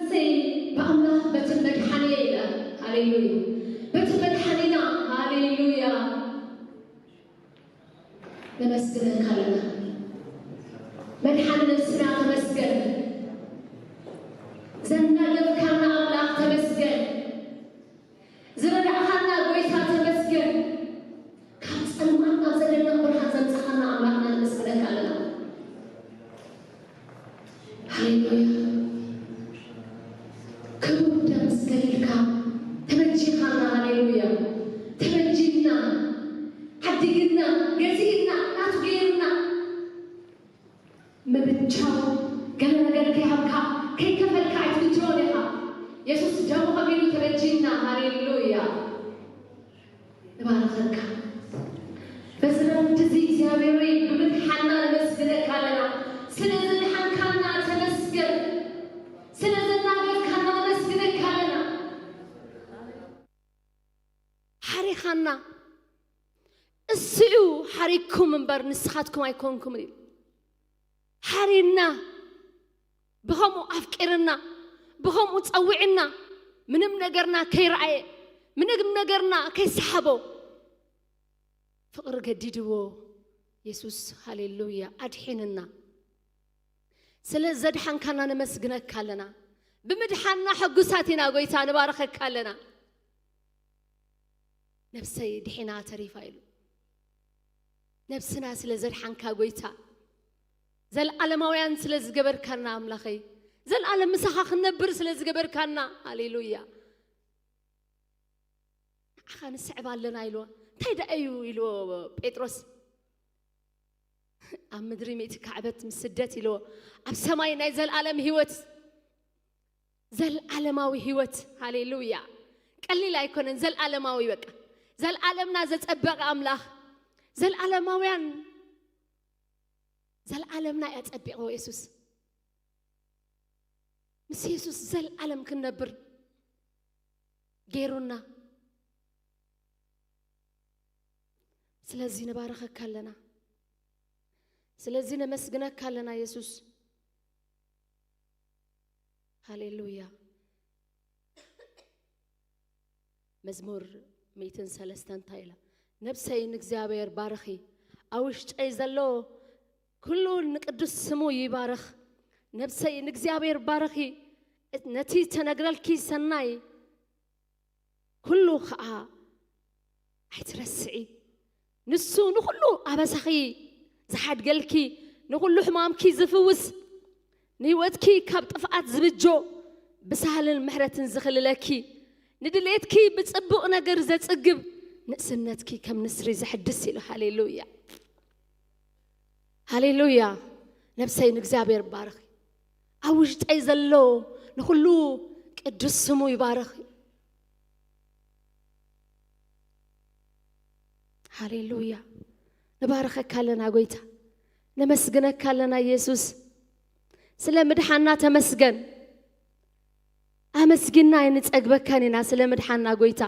ነፍሰይ ብኣምላኽ በቲ መድሓንየ ኢላ። ሃሌሉያ። በቲ መድሓኒና። ሃሌሉያ። ነመስግነካ ኣለና። መድሓኒ ነፍስና ተመስገን። ዘናገፍካና ኣምላኽ ተመስገን። ዝረዳእኻና ጎይታ ተመስገን። ካብ ጸልማት ናብ ዘደንቕ ብርሃን ዘምጻኻና ኣምላኽና ነመስግነካ ኣለና። ሃሌሉያ። ክቡር ተመስገን ኢልካ ተበጂኻና። ሃሌሉያ። ተበጂና፣ ዓዲግና፣ ገዚእና፣ ናቱ ገይርና። ምብጃው ገለ ነገር ከይሃብካ፣ ከይከፈልካ ኣይትብጅዎን ኢኻ። የሱስ ደሙ ከፊሉ ተበጂና። ሃሌሉያ። ንባርኸካ። በዚ ረፍቲ እዚ እግዚኣብሔር ሆይ ብምድሓና ነመስግነካ ኣለና። ስለ ዘድሓንካና ተመስገን። ስለ ዘናገፍካና ነመስግነካ ኣለና። ሓሪኻና። እሱ እዩ ሓሪግኩም እምበር ንስኻትኩም ኣይኮንኩምን ኢሉ። ሓሪና፣ ብኸምኡ ኣፍቂርና፣ ብኸምኡ ጸዊዕና፣ ምንም ነገርና ከይረኣየ፣ ምንም ነገርና ከይሰሓቦ፣ ፍቕሪ ገዲድዎ የሱስ፣ ሃሌሉያ፣ ኣድሒንና። ስለ ዘድሓንካና ነመስግነካ ኣለና። ብምድሓንና ሕጉሳት ኢና ጎይታ፣ ንባርኸካ ኣለና። ነብሰይ ድሒና ተሪፋ ኢሉ። ነብስና ስለ ዘድሓንካ ጎይታ፣ ዘልዓለማውያን ስለ ዝገበርካና ኣምላኸይ፣ ዘልዓለም ምሳኻ ክንነብር ስለ ዝገበርካና፣ ሃሌሉያ። ንዓኻ ንስዕብ ኣለና ኢልዎ። እንታይ ደኣ እዩ ኢልዎ ጴጥሮስ? ኣብ ምድሪ ሚእቲ ካዕበት ምስ ስደት ኢልዎ፣ ኣብ ሰማይ ናይ ዘልዓለም ህይወት፣ ዘልዓለማዊ ህይወት። ሃሌሉያ። ቀሊል ኣይኮነን። ዘልዓለማዊ፣ በቃ፣ ዘልዓለምና ዘጸበቐ ኣምላኽ፣ ዘልዓለማውያን፣ ዘልዓለምና እያ ጸቢቕዎ የሱስ። ምስ የሱስ ዘልዓለም ክንነብር ገይሩና። ስለዚ ንባርኸካ ኣለና። ስለዚ ነመስግነካ ኣለና የሱስ። ሃሌሉያ። መዝሙር ሚእትን ሰለስተን እንታይ ኢላ? ነብሰይ ንእግዚኣብሔር ባርኺ፣ ኣብ ውሽጠይ ዘሎ ኩሉ ንቅዱስ ስሙ ይባርኽ። ነብሰይ ንእግዚኣብሔር ባርኺ፣ ነቲ ተነግረልኪ ሰናይ ኩሉ ኸኣ ኣይትረስዒ። ንሱ ንኹሉ ኣበሳኺ ዝሓድገልኪ፣ ንኹሉ ሕማምኪ ዝፍውስ፣ ንህይወትኪ ካብ ጥፍኣት ዝብጆ፣ ብሳህልን ምሕረትን ዝኽልለኪ፣ ንድሌትኪ ብጽቡቕ ነገር ዘጽግብ፣ ንእስነትኪ ከም ንስሪ ዘሕድስ ኢሉ። ሃሌሉያ፣ ሃሌሉያ። ነብሰይ ንእግዚኣብሔር ባርኺ፣ ኣብ ውሽጠይ ዘሎ ንኹሉ ቅዱስ ስሙ ይባርኽ። ሃሌሉያ። ንባርኸካ ኣለና ጎይታ፣ ነመስግነካ ኣለና የሱስ። ስለ ምድሓና ተመስገን። ኣመስጊና ኣይንጸግበካን ኢና ስለ ምድሓና ጎይታ።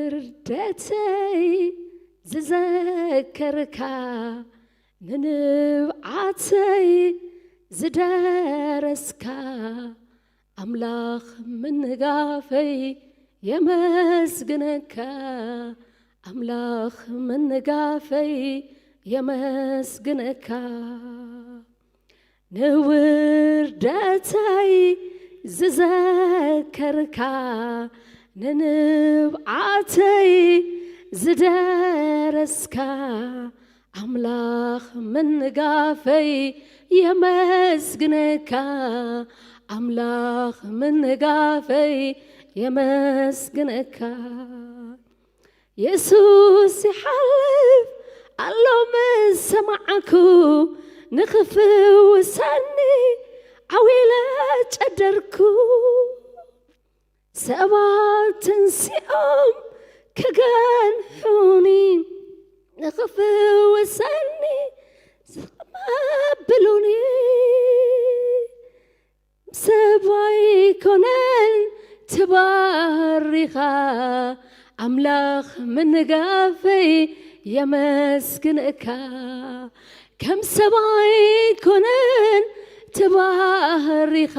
ንውርደተይ ዝዘከርካ፣ ንንብዓተይ ዝደረስካ፣ ኣምላኽ ምንጋፈይ የመስግነካ፣ ኣምላኽ ምንጋፈይ የመስግነካ። ንውርደተይ ዝዘከርካ፣ ንንብዓተይ ዝደረስካ፣ ኣምላኽ ምንጋፈይ የመስግነካ፣ ኣምላኽ ምንጋፈይ የመስግነካ። የሱስ ይሓልፍ ኣሎ ምስ ሰማዕኩ፣ ንኽፍውሰኒ ዓው ኢለ ጨደርኩ። ሰባት ተንሲኦም ክገንሑኒ፣ ንኽፍውሰኒ ዝቐመብሉኒ፣ ሰብ ኣይኮነን ተባሪኻ፣ ኣምላኽ ምንጋፈይ የመስግንካ። ከም ሰብ ኣይኮነን ትባህሪኻ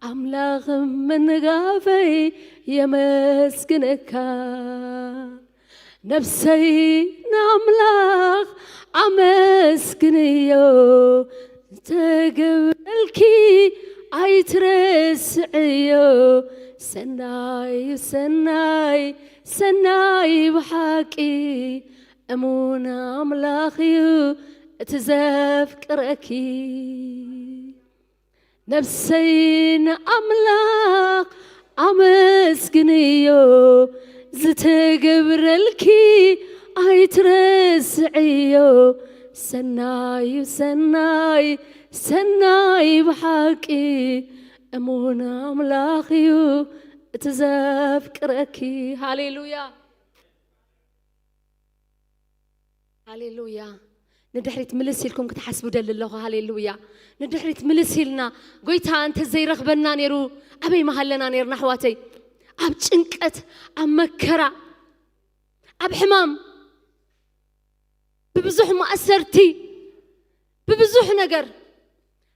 ኣምላኽ ምንጋፈይ የመስግነካ። ነፍሰይ ንኣምላኽ ኣመስግንዮ፣ ዝተገብረልኪ ኣይትረስዕዮ። ሰናይ ሰናይ ሰናይ ብሓቂ እሙን ኣምላኽ እዩ እቲ ዘፍቅረኪ። ነፍሰይ ንኣምላኽ ኣመስግንዮ፣ ዝተገብረልኪ ኣይትረስዕዮ። ሰናይ ሰናይ ሰናይ ብሓቂ እሙን ኣምላኽ እዩ እቲ ዘፍቅረኪ። ሃሌሉያ። ሃሌሉያ። ንድሕሪት ምልስ ኢልኩም ክትሓስቡ ደሊ ኣለኹ። ሃሌሉያ። ንድሕሪት ምልስ ኢልና፣ ጎይታ እንተ ዘይረኽበና ነይሩ ኣበይ ምሃለና ነይርና ኣሕዋተይ? ኣብ ጭንቀት፣ ኣብ መከራ፣ ኣብ ሕማም፣ ብብዙሕ ማእሰርቲ፣ ብብዙሕ ነገር።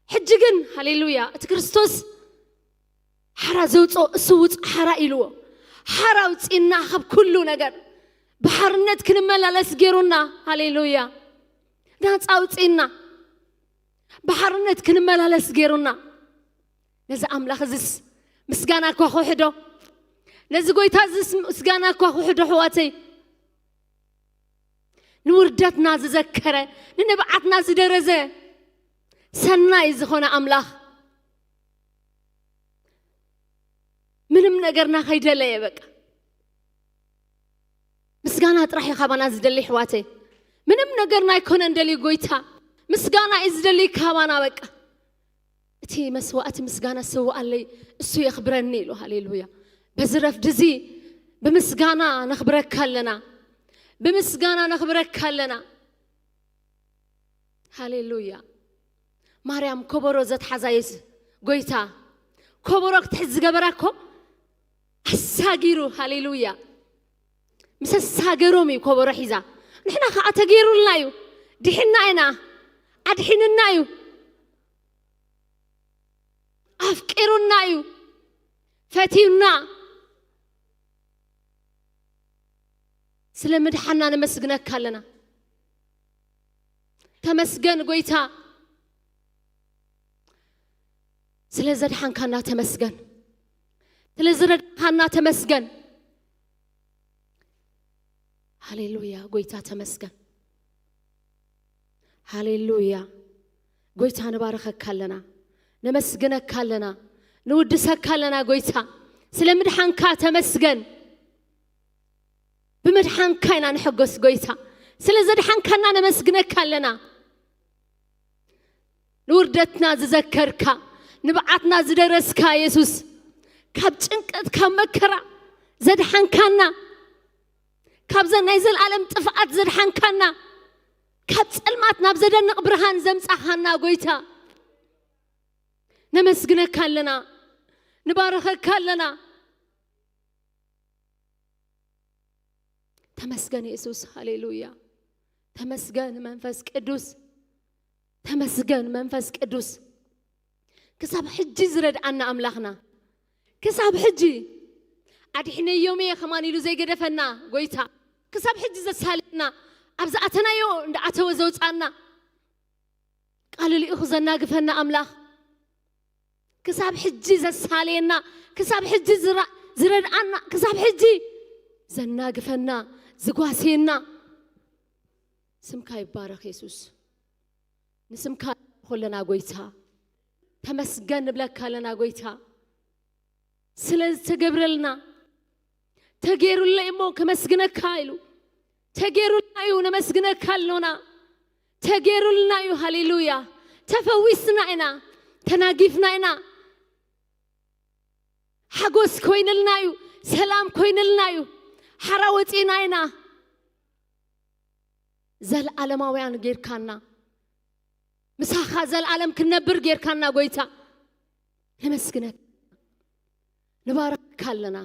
ሕጂ ግን ሃሌሉያ፣ እቲ ክርስቶስ ሓራ ዘውፅኦ እሱ ውፅ ሓራ ኢልዎ። ሓራ ኣውፅእና ካብ ኩሉ ነገር፣ ብሓርነት ክንመላለስ ገይሩና። ሃሌሉያ። ናፃ ኣውፅእና፣ ብሓርነት ክንመላለስ ገይሩና። ነዚ ኣምላኽ እዝስ ምስጋና እኳ ክውሕዶ፣ ነዚ ጎይታ እዝስ ምስጋና እኳ ክውሕዶ ኣሕዋተይ። ንውርደትና ዝዘከረ፣ ንንብዓትና ዝደረዘ ሰናይ ዝኾነ ኣምላኽ፣ ምንም ነገርና ከይደለየ በቃ ምስጋና ጥራሕ እዩ ካባና ዝደሊ ኣሕዋተይ። ምንም ነገርና ኣይኮነን ደልዩ ጎይታ፣ ምስጋና እዩ ዝደሊ ካባና በቃ። እቲ መስዋእቲ ምስጋና ዝስውኣለይ እሱ የኽብረኒ ኢሉ። ሃሌሉያ። በዚ ረፍዲ እዚ ብምስጋና ነኽብረካ ኣለና፣ ብምስጋና ነኽብረካ ኣለና። ሃሌሉያ። ማርያም ኮቦሮ ዘትሓዛ የስ ጎይታ ኮቦሮ ክትሕዝ ዝገበራ እኮ ኣሳጊሩ። ሃሌሉያ። ምስ ኣሳገሮም እዩ ኮቦሮ ሒዛ። ንሕና ከዓ ተገይሩልና እዩ። ድሕና ኢና፣ ኣድሒንና እዩ፣ ኣፍቂሩና እዩ፣ ፈትዩና። ስለ ምድሓና ነመስግነካ ኣለና። ተመስገን ጎይታ፣ ስለ ዘድሓንካና ተመስገን፣ ስለ ዝረዳእካና ተመስገን። ሃሌሉያ ጎይታ ተመስገን። ሃሌሉያ ጎይታ፣ ንባረኸካ ኣለና፣ ነመስግነካ ኣለና፣ ንውድሰካ ኣለና ጎይታ፣ ስለ ምድሓንካ ተመስገን። ብምድሓንካ ኢና ንሕጎስ ጎይታ፣ ስለ ዘድሓንካና ነመስግነካ ኣለና። ንውርደትና ዝዘከርካ፣ ንብዓትና ዝደረስካ የሱስ፣ ካብ ጭንቀት ካብ መከራ ዘድሓንካና፣ ካብዘ ናይ ዘልኣለም ጥፍኣት ዘድሓንካና፣ ካብ ጸልማት ናብ ዘደንቕ ብርሃን ዘምጻኻና ጎይታ፣ ነመስግነካ ኣለና፣ ንባረኸካ ኣለና። ተመስገን የሱስ፣ ሃሌሉያ። ተመስገን መንፈስ ቅዱስ፣ ተመስገን መንፈስ ቅዱስ። ክሳብ ሕጂ ዝረድኣና ኣምላኽና፣ ክሳብ ሕጂ ኣድሕነዮም እየ ከማን ኢሉ ዘይገደፈና ጎይታ፣ ክሳብ ሕጂ ዘሳልየና፣ ኣብ ዝኣተናዮ እንዳኣተወ ዘውፃና፣ ቃሉ ልኢኹ ዘናግፈና ኣምላኽ፣ ክሳብ ሕጂ ዘሳልየና፣ ክሳብ ሕጂ ዝራ-፣ ዝረድኣና፣ ክሳብ ሕጂ ዘናግፈና፣ ዝጓስየና፣ ስምካ ይባረኽ የሱስ። ንስምካ ንባርኽ ኣለና ጎይታ። ተመስገን ንብለካ ኣለና ጎይታ። ስለ ዝተገብረልና፣ ተገይሩለይ እሞ ከመስግነካ ኢሉ። ተገይሩልና እዩ፣ ነመስግነካ ኣሎና። ተገይሩልና እዩ፣ ሃሌሉያ። ተፈዊስና ኢና፣ ተናጊፍና ኢና። ሓጎስ ኮይንልና እዩ፣ ሰላም ኮይንልና እዩ። ሓራ ወፂና ኢና። ዘልኣለማውያን ጌርካና፣ ምሳኻ ዘልኣለም ክንነብር ጌርካና ጎይታ፣ ነመስግነካ፣ ንባረካ ኣለና፣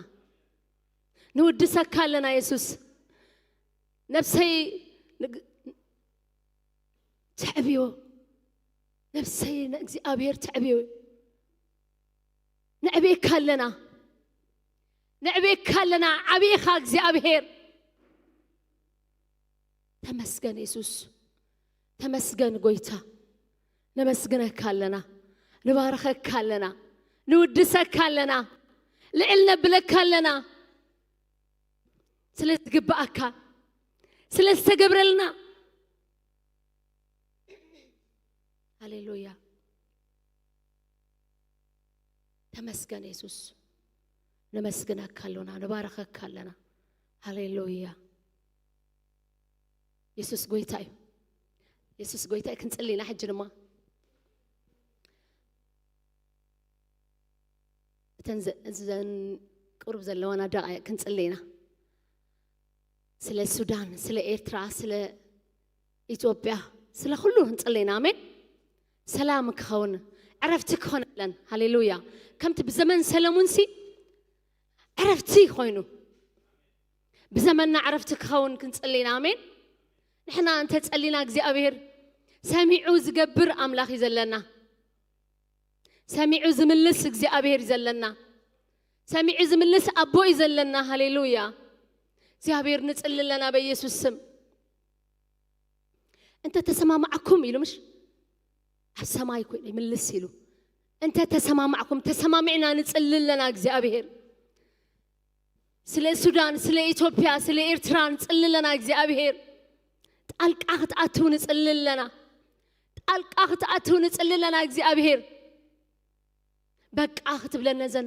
ንውድሰካ ኣለና የሱስ። ነብሰይ ንግ-፣ ተዕብዮ፣ ነብሰይ ንእግዚኣብሔር ተዕብዮ። ነዕብየካ ኣለና፣ ነዕብየካ ኣለና። ዓብይኻ እግዚኣብሔር። ተመስገን የሱስ፣ ተመስገን ጎይታ። ነመስግነካ ኣለና፣ ንባረኸካ ኣለና፣ ንውድሰካ ኣለና፣ ልዕል ነብለካ ኣለና። ስለ ዝግብኣካ፣ ስለ ዝተገብረልና። ሃሌሉያ። ተመስገን የሱስ። ነመስግነካ ኣሎና፣ ንባረኸካ ኣለና። ሃሌሉያ። የሱስ ጎይታ እዩ። የሱስ ጎይታ እዩ። ክንጽሊ ኢና ሕጂ ድማ። እተን ዘ-፣ እዘን ቁሩብ ዘለዋና ደቓይቕ ክንጽሊ ኢና። ስለ ሱዳን፣ ስለ ኤርትራ፣ ስለ ኢትዮጵያ፣ ስለ ኩሉ ክንጽሊ ኢና። ኣሜን። ሰላም ክኸውን፣ ዕረፍቲ ክኾነለን። ሃሌሉያ። ከምቲ ብዘመን ሰለሙንሲ ዕረፍቲ ኮይኑ፣ ብዘመንና ዕረፍቲ ክኸውን ክንጽሊ ኢና። ኣሜን። ንሕና እንተ ጸሊና እግዚኣብሔር ሰሚዑ ዝገብር ኣምላኽ እዩ ዘለና። ሰሚዑ ዝምልስ እግዚኣብሔር እዩ ዘለና። ሰሚዑ ዝምልስ ኣቦ እዩ ዘለና። ሃሌሉያ። እግዚኣብሔር ንጽሊ ኣለና በኢየሱስ ስም። እንተ ተሰማማዕኩም ኢሉ ምሽ ኣብ ሰማይ ኮይኑ ይምልስ ኢሉ። እንተ ተሰማማዕኩም፣ ተሰማሚዕና ንጽሊ ኣለና እግዚኣብሔር። ስለ ሱዳን፣ ስለ ኢትዮጵያ፣ ስለ ኤርትራ ንጽሊ ኣለና እግዚኣብሔር። ጣልቃ ክትኣትው ንጽሊ ኣለና። ጣልቃ ክትኣትው ንጽሊ ኣለና እግዚኣብሔር። በቃ ክትብለን ነዘን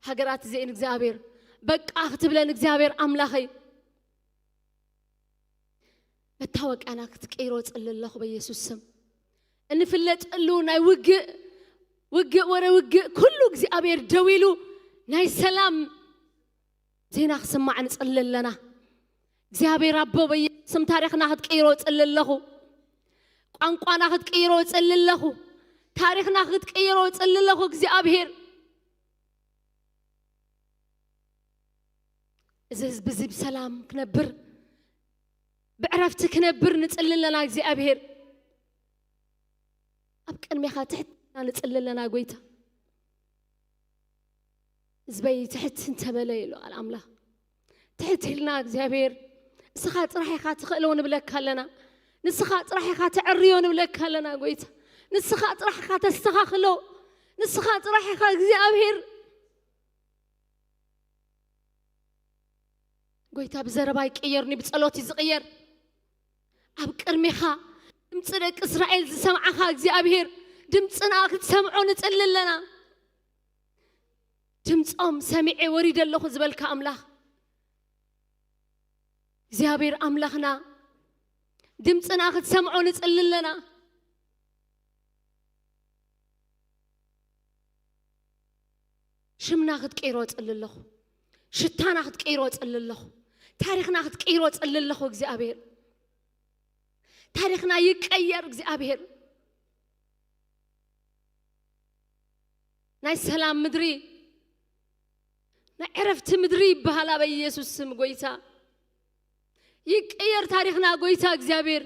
ሃገራት እዚአን እግዚኣብሔር። በቃ ክትብለን እግዚኣብሔር ኣምላኸይ። መታወቂያና ክትቀይሮ ጽሊ ኣለኹ በኢየሱስ ስም። እንፍለጠሉ ናይ ውግእ፣ ውግእ ወረ ውግእ፣ ኩሉ እግዚኣብሔር ደው ኢሉ ናይ ሰላም ዜና ክስማዕ ንጽሊ ኣለና። እግዚኣብሔር ኣቦ በኢየሱስ ስም ታሪኽና ክትቀይሮ ጽሊ ኣለኹ። ቋንቋና ክትቀይሮ ጽሊ ኣለኹ። ታሪኽና ክትቀይሮ ጽሊ ኣለኹ እግዚኣብሔር። እዚ ህዝቢ እዚ ብሰላም ክነብር፣ ብዕረፍቲ ክነብር ንጽሊ ኣለና እግዚኣብሔር። ኣብ ቅድሜኻ ትሕት ኢልና ንጽሊ ኣለና ጎይታ። ህዝበይ ትሕት እንተበለ ኢሉ ቃል ኣምላኽ። ትሕት ኢልና እግዚኣብሔር፣ ንስኻ ጥራሕ ኢኻ ትኽእሎ ንብለካ ኣለና። ንስኻ ጥራሕ ኢኻ ተዕርዮ ንብለካ ኣለና ጎይታ። ንስኻ ጥራሕ ኢኻ ተስተኻኽሎ። ንስኻ ጥራሕ ኢኻ እግዚኣብሔር። ጎይታ ብዘረባ ይቀየርኒ፣ ብጸሎት እዩ ዝቕየር። ኣብ ቅድሜኻ ድምፂ ደቂ እስራኤል ዝሰምዓኻ እግዚኣብሔር ድምፅና ክትሰምዖ ንጽሊ ኣለና። ድምፆም ሰሚዐ ወሪደ ኣለኹ ዝበልካ ኣምላኽ እግዚኣብሔር ኣምላኽና ድምፅና ክትሰምዖ ንጽሊ ኣለና። ሽምና ክትቀይሮ ጽሊ ኣለኹ። ሽታና ክትቀይሮ ጽሊ ኣለኹ። ታሪኽና ክትቀይሮ ጽሊ ኣለኹ እግዚኣብሔር። ታሪኽና ይቀየር እግዚኣብሔር። ናይ ሰላም ምድሪ፣ ናይ ዕረፍቲ ምድሪ ይበሃላ በኢየሱስ ስም ጎይታ። ይቀየር ታሪኽና ጎይታ እግዚኣብሔር።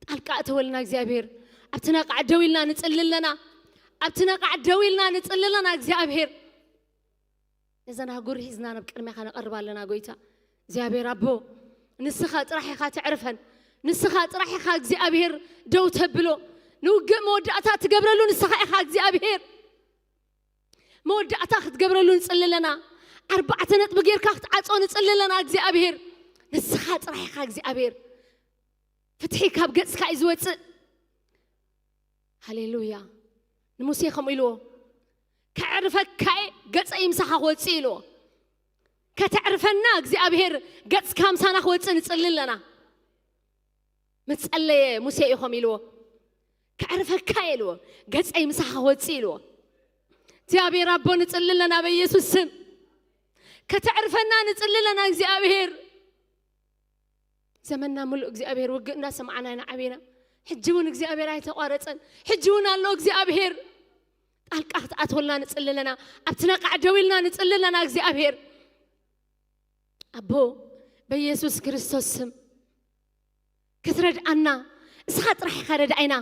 ጣልቃ እተወልና እግዚኣብሔር። ኣብቲ ነቓዕ ደው ኢልና ንጽሊ ኣለና። ኣብቲ ነቓዕ ደው ኢልና ንጽሊ ኣለና እግዚኣብሔር። ነዘን ኣህጉር ሒዝና ናብ ቅድሜኻ ነቐርባ ኣለና ጎይታ እግዚኣብሔር ኣቦ። ንስኻ ጥራሕ ኢኻ ተዕርፈን። ንስኻ ጥራሕ ኢኻ እግዚኣብሔር ደው ተብሎ። ንውግእ መወዳእታ ትገብረሉ ንስኻ ኢኻ እግዚኣብሔር። መወዳእታ ክትገብረሉ ንጽሊ ኣለና። ኣርባዕተ ነጥቢ ጌርካ ክትዓጾ ንጽሊ ኣለና እግዚኣብሔር። ንስኻ ጥራሕ ኢኻ እግዚኣብሔር። ፍትሒ ካብ ገጽካ እዩ ዝወጽእ። ሃሌሉያ። ንሙሴ ከምኡ ኢልዎ፣ "ከዕርፈካ እየ፣ ገጸይ ምሳኻ ክወጽእ" ኢልዎ። ከተዕርፈና እግዚኣብሔር ገጽካ ምሳና ክወጽእ ንጽሊ ኣለና። ምስ ጸለየ ሙሴ እዩ ከምኡ ኢልዎ፣ "ከዕርፈካ እየ" ኢልዎ፣ "ገጸይ ምሳኻ ክወጽእ" ኢልዎ። እግዚኣብሔር ኣቦ ንጽሊ ኣለና በኢየሱስ ስም። ከተዕርፈና ንጽሊ ኣለና እግዚኣብሔር። ዘመንና ምሉእ እግዚኣብሔር ውግእ እንዳሰማዕና ኢና ዓቢና። ሕጂ እውን እግዚኣብሔር ኣይተቋረጸን። ሕጂ እውን ኣሎ እግዚኣብሔር። ጣልቃ ክትኣትወልና ንጽሊ ኣለና። ኣብቲ ነቓዕ ደው ኢልና ንጽሊ ኣለና እግዚኣብሔር። ኣቦ፣ በኢየሱስ ክርስቶስ ስም ክትረድኣና፣ እስኻ ጥራሕ ኢኻ ረድኣይና።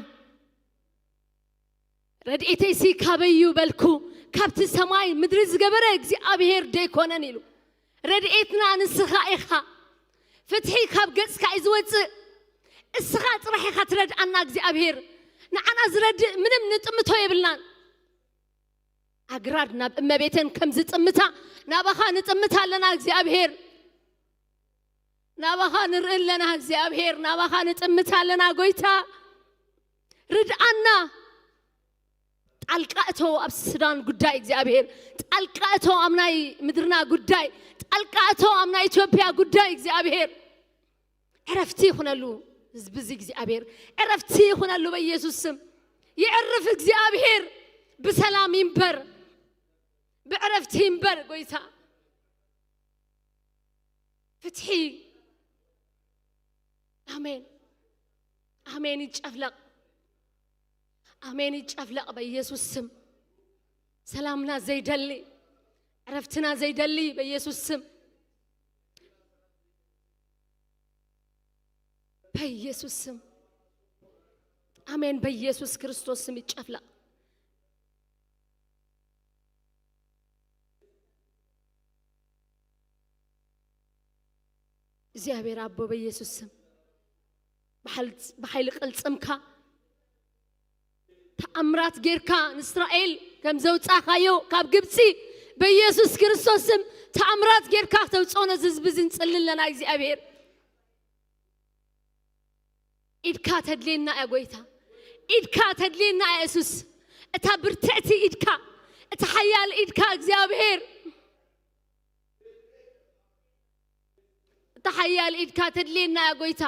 ረድኤተይሲ ካበይ እዩ በልኩ፣ ካብቲ ሰማይ ምድሪ ዝገበረ እግዚኣብሔር ደይኮነን ኢሉ። ረድኤትና ንስኻ ኢኻ። ፍትሒ ካብ ገጽካ እዩ ዝወጽእ። እስኻ ጥራሕ ኢኻ ትረድኣና እግዚኣብሔር። ንዓና ዝረድእ ምንም ንጥምቶ የብልናን። ኣግራድ ናብ እመቤተን ከም ዝጥምታ ናባኻ ንጥምት ኣለና እግዚኣብሔር። ናባኻ ንርኢ ኣለና እግዚኣብሔር። ናባኻ ንጥምት ኣለና ጎይታ። ርድኣና። ጣልቃ እቶ ኣብ ሱዳን ጉዳይ እግዚኣብሔር። ጣልቃ እቶ ኣብ ናይ ምድርና ጉዳይ። ጣልቃ እቶ ኣብ ናይ ኢትዮጵያ ጉዳይ እግዚኣብሔር። ዕረፍቲ ይኹነሉ ህዝቢ እዚ እግዚኣብሔር። ዕረፍቲ ይኹነሉ በኢየሱስ ስም። ይዕርፍ እግዚኣብሔር። ብሰላም ይንበር። ብዕረፍቲ ይንበር ጎይታ። ፍትሒ። ኣሜን። ኣሜን ይጨፍለቕ። ኣሜን ይጨፍለቕ በኢየሱስ ስም። ሰላምና ዘይደሊ፣ ዕረፍትና ዘይደሊ በኢየሱስ ስም። በኢየሱስ ስም። ኣሜን። በኢየሱስ ክርስቶስ ስም ይጨፍለቕ። እግዚኣብሔር ኣቦ በኢየሱስ ስም ብሓል-፣ ብሓይሊ ቅልጽምካ ተኣምራት ጌርካ ንእስራኤል ከም ዘውጻኻዮ ካብ ግብጺ በኢየሱስ ክርስቶስ ስም ተኣምራት ጌርካ ተውጽኦ ነዚ ህዝቢ እዚ ንጽሊ ኣለና እግዚኣብሔር። ኢድካ ተድልየና እያ ጎይታ። ኢድካ ተድልየና እያ የሱስ። እታ ብርትዕቲ ኢድካ፣ እታ ሓያል ኢድካ እግዚኣብሔር። እታ ሓያል ኢድካ ተድልየና እያ ጎይታ።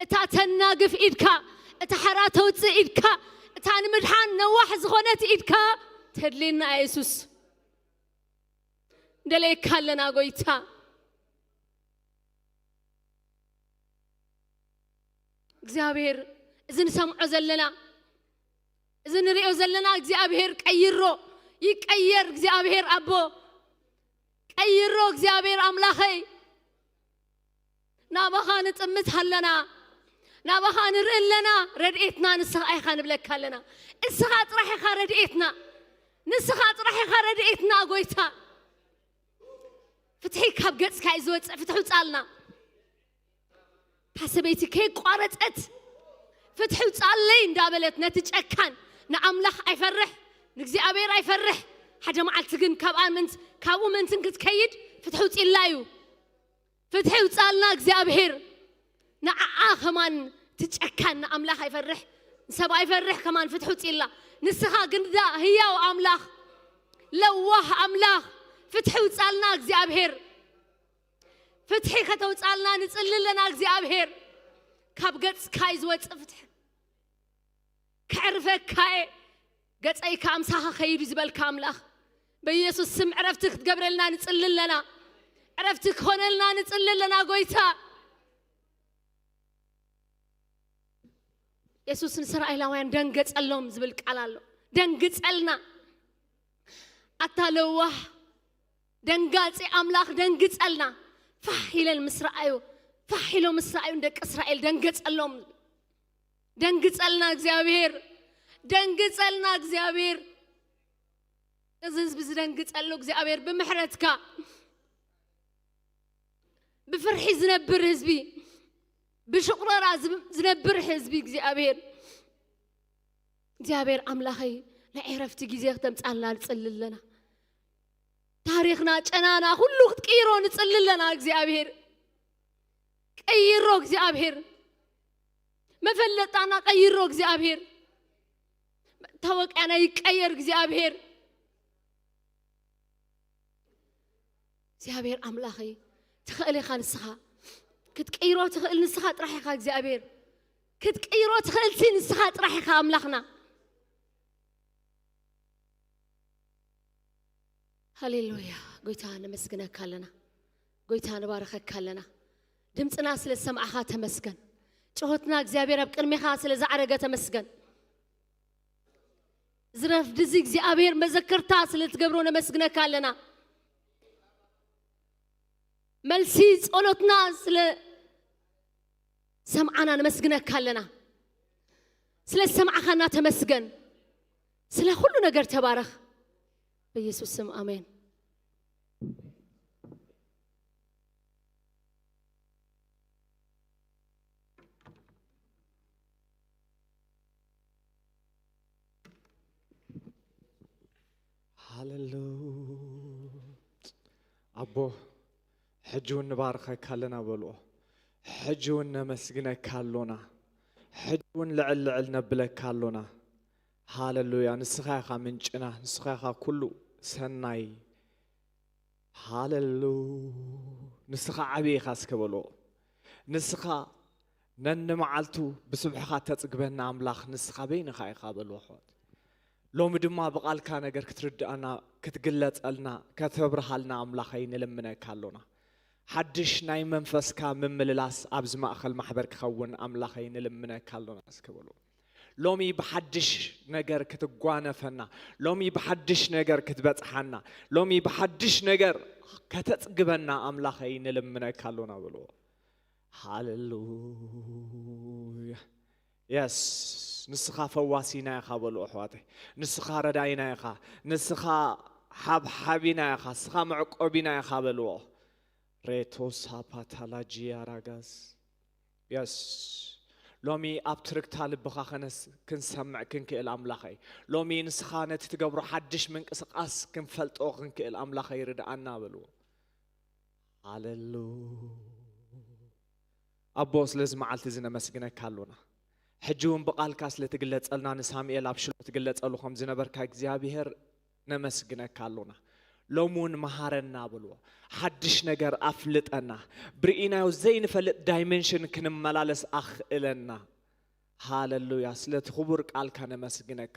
እታ ተናግፍ ኢድካ፣ እታ ሓራ ተውፅእ ኢድካ፣ እታ ንምድሓን ነዋሕ ዝኾነት ኢድካ ተድልየና እያ የሱስ። እንደለየካ ኣለና ጎይታ። እግዚኣብሔር፣ እዚ ንሰምዖ ዘለና፣ እዚ ንሪኦ ዘለና እግዚኣብሔር ቀይሮ፣ ይቀየር እግዚኣብሔር ኣቦ፣ ቀይሮ እግዚኣብሔር ኣምላኸይ። ናባኻ ንጥምት ኣለና፣ ናባኻ ንርኢ ኣለና። ረድኤትና ንስኻ ኢኻ ንብለካ ኣለና። እስኻ ጥራሕ ኢኻ ረድኤትና፣ ንስኻ ጥራሕ ኢኻ ረድኤትና ጎይታ። ፍትሒ ካብ ገጽካ እዩ ዝወጽእ፣ ፍትሒ ውጻልና። እታ ሰበይቲ ከየቋረጸት ፍትሒ ውጻለይ እንዳበለት ነቲ ጨካን ንኣምላኽ ኣይፈርሕ፣ ንእግዚኣብሔር ኣይፈርሕ። ሓደ መዓልቲ ግን ካብኣ ምንት-፣ ካብኡ ምእንትን ክትከይድ ፍትሒ ውጺላ እዩ። ፍትሒ ውጻልና እግዚኣብሔር። ንዓኣ ከማን ትጨካን ንኣምላኽ ኣይፈርሕ፣ ንሰብ ኣይፈርሕ ከማን ፍትሒ ውጺላ። ንስኻ ግን ዳ ህያው ኣምላኽ፣ ለዋህ ኣምላኽ፣ ፍትሒ ውጻልና እግዚኣብሔር። ፍትሒ ከተውጻልና ንጽሊ ኣለና እግዚኣብሔር። ካብ ገጽካ እዩ ዝወጽእ ፍትሒ። ከዕርፈካ እየ፣ ገጸይ ከኣ ምሳኻ ከይዱ ዝበልካ ኣምላኽ፣ በኢየሱስ ስም ዕረፍቲ ክትገብረልና ንጽሊ ኣለና። ዕረፍቲ ክኾነልና ንጽሊ ኣለና ጎይታ። የሱስ ንእስራኤላውያን ደንገጸሎም ዝብል ቃል ኣሎ። ደንግጸልና። ኣታ ለዋህ ደንጋጺ ኣምላኽ ደንግጸልና። ፋሕ ኢለን ምስ ረኣዩ፣ ፋሕ ኢሎም ምስ ረኣዩ ንደቂ እስራኤል ደንገጸሎም። ደንግጸልና እግዚኣብሔር፣ ደንግጸልና እግዚኣብሔር። እዚ ህዝቢ ዝደንግጸሉ እግዚኣብሔር ብምሕረትካ፣ ብፍርሒ ዝነብር ህዝቢ፣ ብሽቑረራ ዝብ-፣ ዝነብር ህዝቢ እግዚኣብሔር፣ እግዚኣብሔር ኣምላኸይ ናይ ዕረፍቲ ግዜ ክተምጻልና ንጽሊ ኣለና። ታሪኽና፣ ጨናና፣ ኩሉ ክትቅይሮ ንጽሊ ኣለና እግዚኣብሔር። ቀይሮ እግዚኣብሔር። መፈለጣና ቀይሮ እግዚኣብሔር። መታወቂያና ይቀየር እግዚኣብሔር። እግዚኣብሔር ኣምላኸይ፣ ትኽእል ኢኻ ንስኻ። ክትቅይሮ ትኽእል ንስኻ ጥራሕ ኢኻ እግዚኣብሔር። ክትቅይሮ ትኽእልሲ ንስኻ ጥራሕ ኢኻ ኣምላኽና። ሃሌሉያ። ጎይታ ነመስግነካ ኣለና። ጎይታ ንባረኸካ ኣለና። ድምፅና ስለ ዝሰማዕኻ ተመስገን። ጭሆትና እግዚኣብሔር ኣብ ቅድሜኻ ስለ ዝዓረገ ተመስገን። እዚ ረፍዲ እዚ እግዚኣብሔር መዘከርታ ስለ ትገብሮ ነመስግነካ ኣለና። መልሲ ጸሎትና ስለ ሰምዓና ነመስግነካ ኣለና። ስለ ሰማዕኻና ተመስገን። ስለ ኩሉ ነገር ተባረኽ። በኢየሱስ ስም ኣሜን። ሃሌሉ ኣቦ፣ ሕጂ እውን ንባርኸካ ኣለና በልዎ። ሕጂ እውን ነመስግነካ ኣሎና። ሕጂ እውን ልዕል ልዕል ነብለካ ኣሎና። ሃሌሉያ። ንስኻ ኢኻ ምንጭና፣ ንስኻ ኢኻ ኩሉ ሰናይ። ሃሌሉ። ንስኻ ዓብዪ ኢኻ እስከ በልዎ። ንስኻ ነንመዓልቱ ብስብሕኻ ተጽግበና ኣምላኽ ንስኻ በይንኻ ኢኻ በልዎ ኣሕዋት። ሎሚ ድማ ብቓልካ ነገር ክትርድኣና፣ ክትግለጸልና፣ ከተብርሃልና ኣምላኸይ ንልምነካ ኣሎና። ሓድሽ ናይ መንፈስካ ምምልላስ ኣብዚ ማእከል ማሕበር ክኸውን ኣምላኸይ ንልምነካ ኣሎና እስከ በልዎ። ሎሚ ብሓድሽ ነገር ክትጓነፈና፣ ሎሚ ብሓድሽ ነገር ክትበጽሓና፣ ሎሚ ብሓድሽ ነገር ከተጽግበና ኣምላኸይ ንልምነካ ኣሎና በልዎ። ሃሌሉያ። የስ፣ ንስኻ ፈዋሲና ኢኻ በሉ ኣሕዋተይ። ንስኻ ረዳይና ኢኻ። ንስኻ ሓብሓቢና ኢኻ። ንስኻ መዕቆቢና ኢኻ በልዎ። ሬቶ ሳፓታላጂ ኣራጋዝ። የስ፣ ሎሚ ኣብ ትርግታ ልብኻ ከነስ ክንሰምዕ ክንክእል ኣምላኸይ፣ ሎሚ ንስኻ ነቲ ትገብሮ ሓድሽ ምንቅስቃስ ክንፈልጦ ክንክእል ኣምላኸይ ርድኣና በልዎ። ሃሌሉ። ኣቦ፣ ስለዚ መዓልቲ እዚ ነመስግነካ ኣሎና። ሕጂ እውን ብቓልካ ስለ ትግለጸልና፣ ንሳሙኤል ኣብ ሽሎ ትግለጸሉ ከም ዝነበርካ እግዚኣብሔር ነመስግነካ ኣሎና። ሎሚ እውን መሃረና በልዎ። ሓድሽ ነገር ኣፍልጠና። ብርኢናዮ ዘይንፈልጥ ዳይሜንሽን ክንመላለስ ኣኽእለና። ሃሌሉያ። ስለቲ ክቡር ቃልካ ነመስግነካ።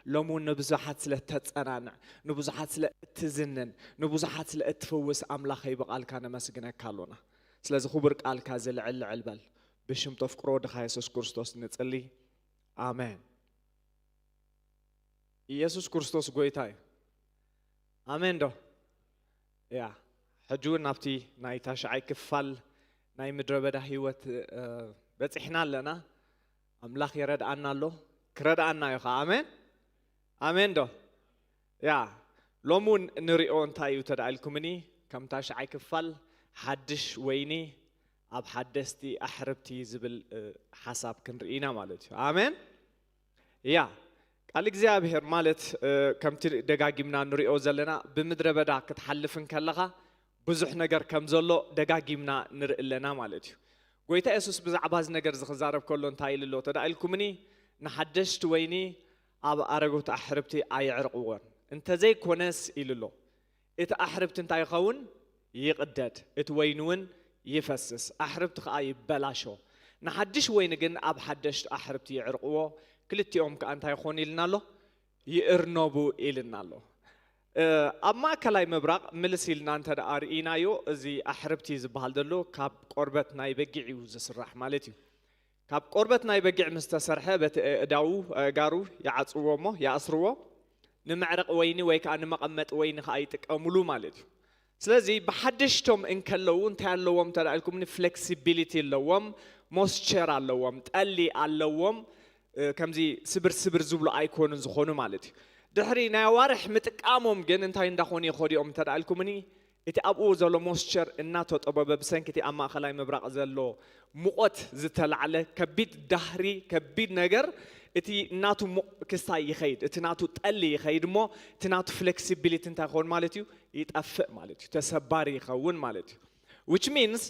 ሎሚ እውን ንብዙሓት ስለ እተጸናንዕ፣ ንብዙሓት ስለ እትዝንን፣ ንብዙሓት ስለ እትፍውስ ኣምላኸይ ብቃልካ ነመስግነካ ኣሎና። ስለዚ ክቡር ቃልካ እዚ ልዕል ልዕል በል። ብሽም ተፍቅሮ ወድኻ የሱስ ክርስቶስ ንጽሊ። ኣሜን። ኢየሱስ ክርስቶስ ጎይታ እዩ። ኣሜን ዶ? ያ፣ ሕጂ እውን ናብቲ ናይ ታሽዓይ ክፋል ናይ ምድረ በዳ ህይወት፣ እ፣ በጺሕና ኣለና። ኣምላኽ የረድኣና ኣሎ፣ ክረድኣና እዩ ኸዓ። ኣሜን፣ ኣሜን ዶ? ያ፣ ሎሚ እውን ንሪኦ እንታይ እዩ ተዳ ኢልኩምኒ፣ ከም ታሽዓይ ክፋል ሓድሽ ወይኒ ኣብ ሓደስቲ ኣሕርብቲ ዝብል፣ እ፣ ሓሳብ ክንርኢ ኢና ማለት እዩ። ኣሜን። ያ፣ ቃል እግዚኣብሔር ማለት፣ እ፣ ከምቲ ደጋጊምና ንሪኦ ዘለና፣ ብምድረ በዳ ክትሓልፍ እንከለኻ ብዙሕ ነገር ከም ዘሎ ደጋጊምና ንርኢ ኣለና ማለት እዩ። ጎይታ የሱስ ብዛዕባ እዚ ነገር እዚ ክዛረብ ከሎ እንታይ ኢሉ ኣሎ ተዳ ኢልኩምኒ፣ ንሓደሽቲ ወይኒ ኣብ ኣረጎት ኣሕርብቲ ኣየዕርቕዎን፣ እንተዘይኮነስ ኢሉ ኣሎ፣ እቲ ኣሕርብቲ እንታይ ይኸውን? ይቕደድ፣ እቲ ወይኒ እውን ይፈስስ፣ ኣሕርብቲ ኸዓ ይበላሾ። ንሓድሽ ወይኒ ግን ኣብ ሓደሽቲ ኣሕርብቲ ይዕርቕዎ፣ ክልቲኦም ከኣ እንታይ ይኾኑ ኢልና ኣሎ? ይእርነቡ ኢልና ኣሎ። እ፣ ኣብ ማእከላይ ምብራቕ ምልስ ኢልና እንተ ደኣ ርኢናዮ፣ እዚ ኣሕርብቲ ዝበሃል ዘሎ ካብ ቆርበት ናይ በጊዕ እዩ ዝስራሕ ማለት እዩ። ካብ ቆርበት ናይ በጊዕ ምስ ተሰርሐ፣ በቲ ኣእዳዉ፣ ኣእጋሩ ይዓጽዎ እሞ ይኣስርዎ። ንመዕረቒ ወይኒ ወይ ከኣ ንመቐመጢ ወይኒ ከኣ ይጥቀሙሉ ማለት እዩ። ስለዚ ብሓደሽቶም እንከለዉ እንታይ ኣለዎም እንተ ደኣ ኢልኩምኒ፣ ፍሌክሲቢሊቲ ኣለዎም፣ ሞስቸር ኣለዎም፣ ጠሊ ኣለዎም። እ፣ ከምዚ ስብር ስብር ዝብሉ ኣይኮኑን ዝኾኑ ማለት እዩ። ድሕሪ ናይ ኣዋርሕ ምጥቃሞም ግን እንታይ እንዳኾኑ ይኸዱ እዮም እንተ ደኣ ኢልኩምኒ፣ እቲ ኣብኡ ዘሎ ሞስቸር እናተጠበበ ብሰንኪ እቲ ኣብ ማእከላይ ምብራቕ ዘሎ ሙቐት ዝተላዕለ ከቢድ ዳህሪ፣ ከቢድ ነገር፣ እቲ ናቱ ሙቕ ክስታይ ይኸይድ፣ እቲ ናቱ ጠሊ ይኸይድ እሞ እቲ ናቱ ፍሌክሲቢሊቲ እንታይ ይኸውን ማለት እዩ? ይጠፍእ ማለት እዩ። ተሰባሪ ይኸውን ማለት እዩ። Which means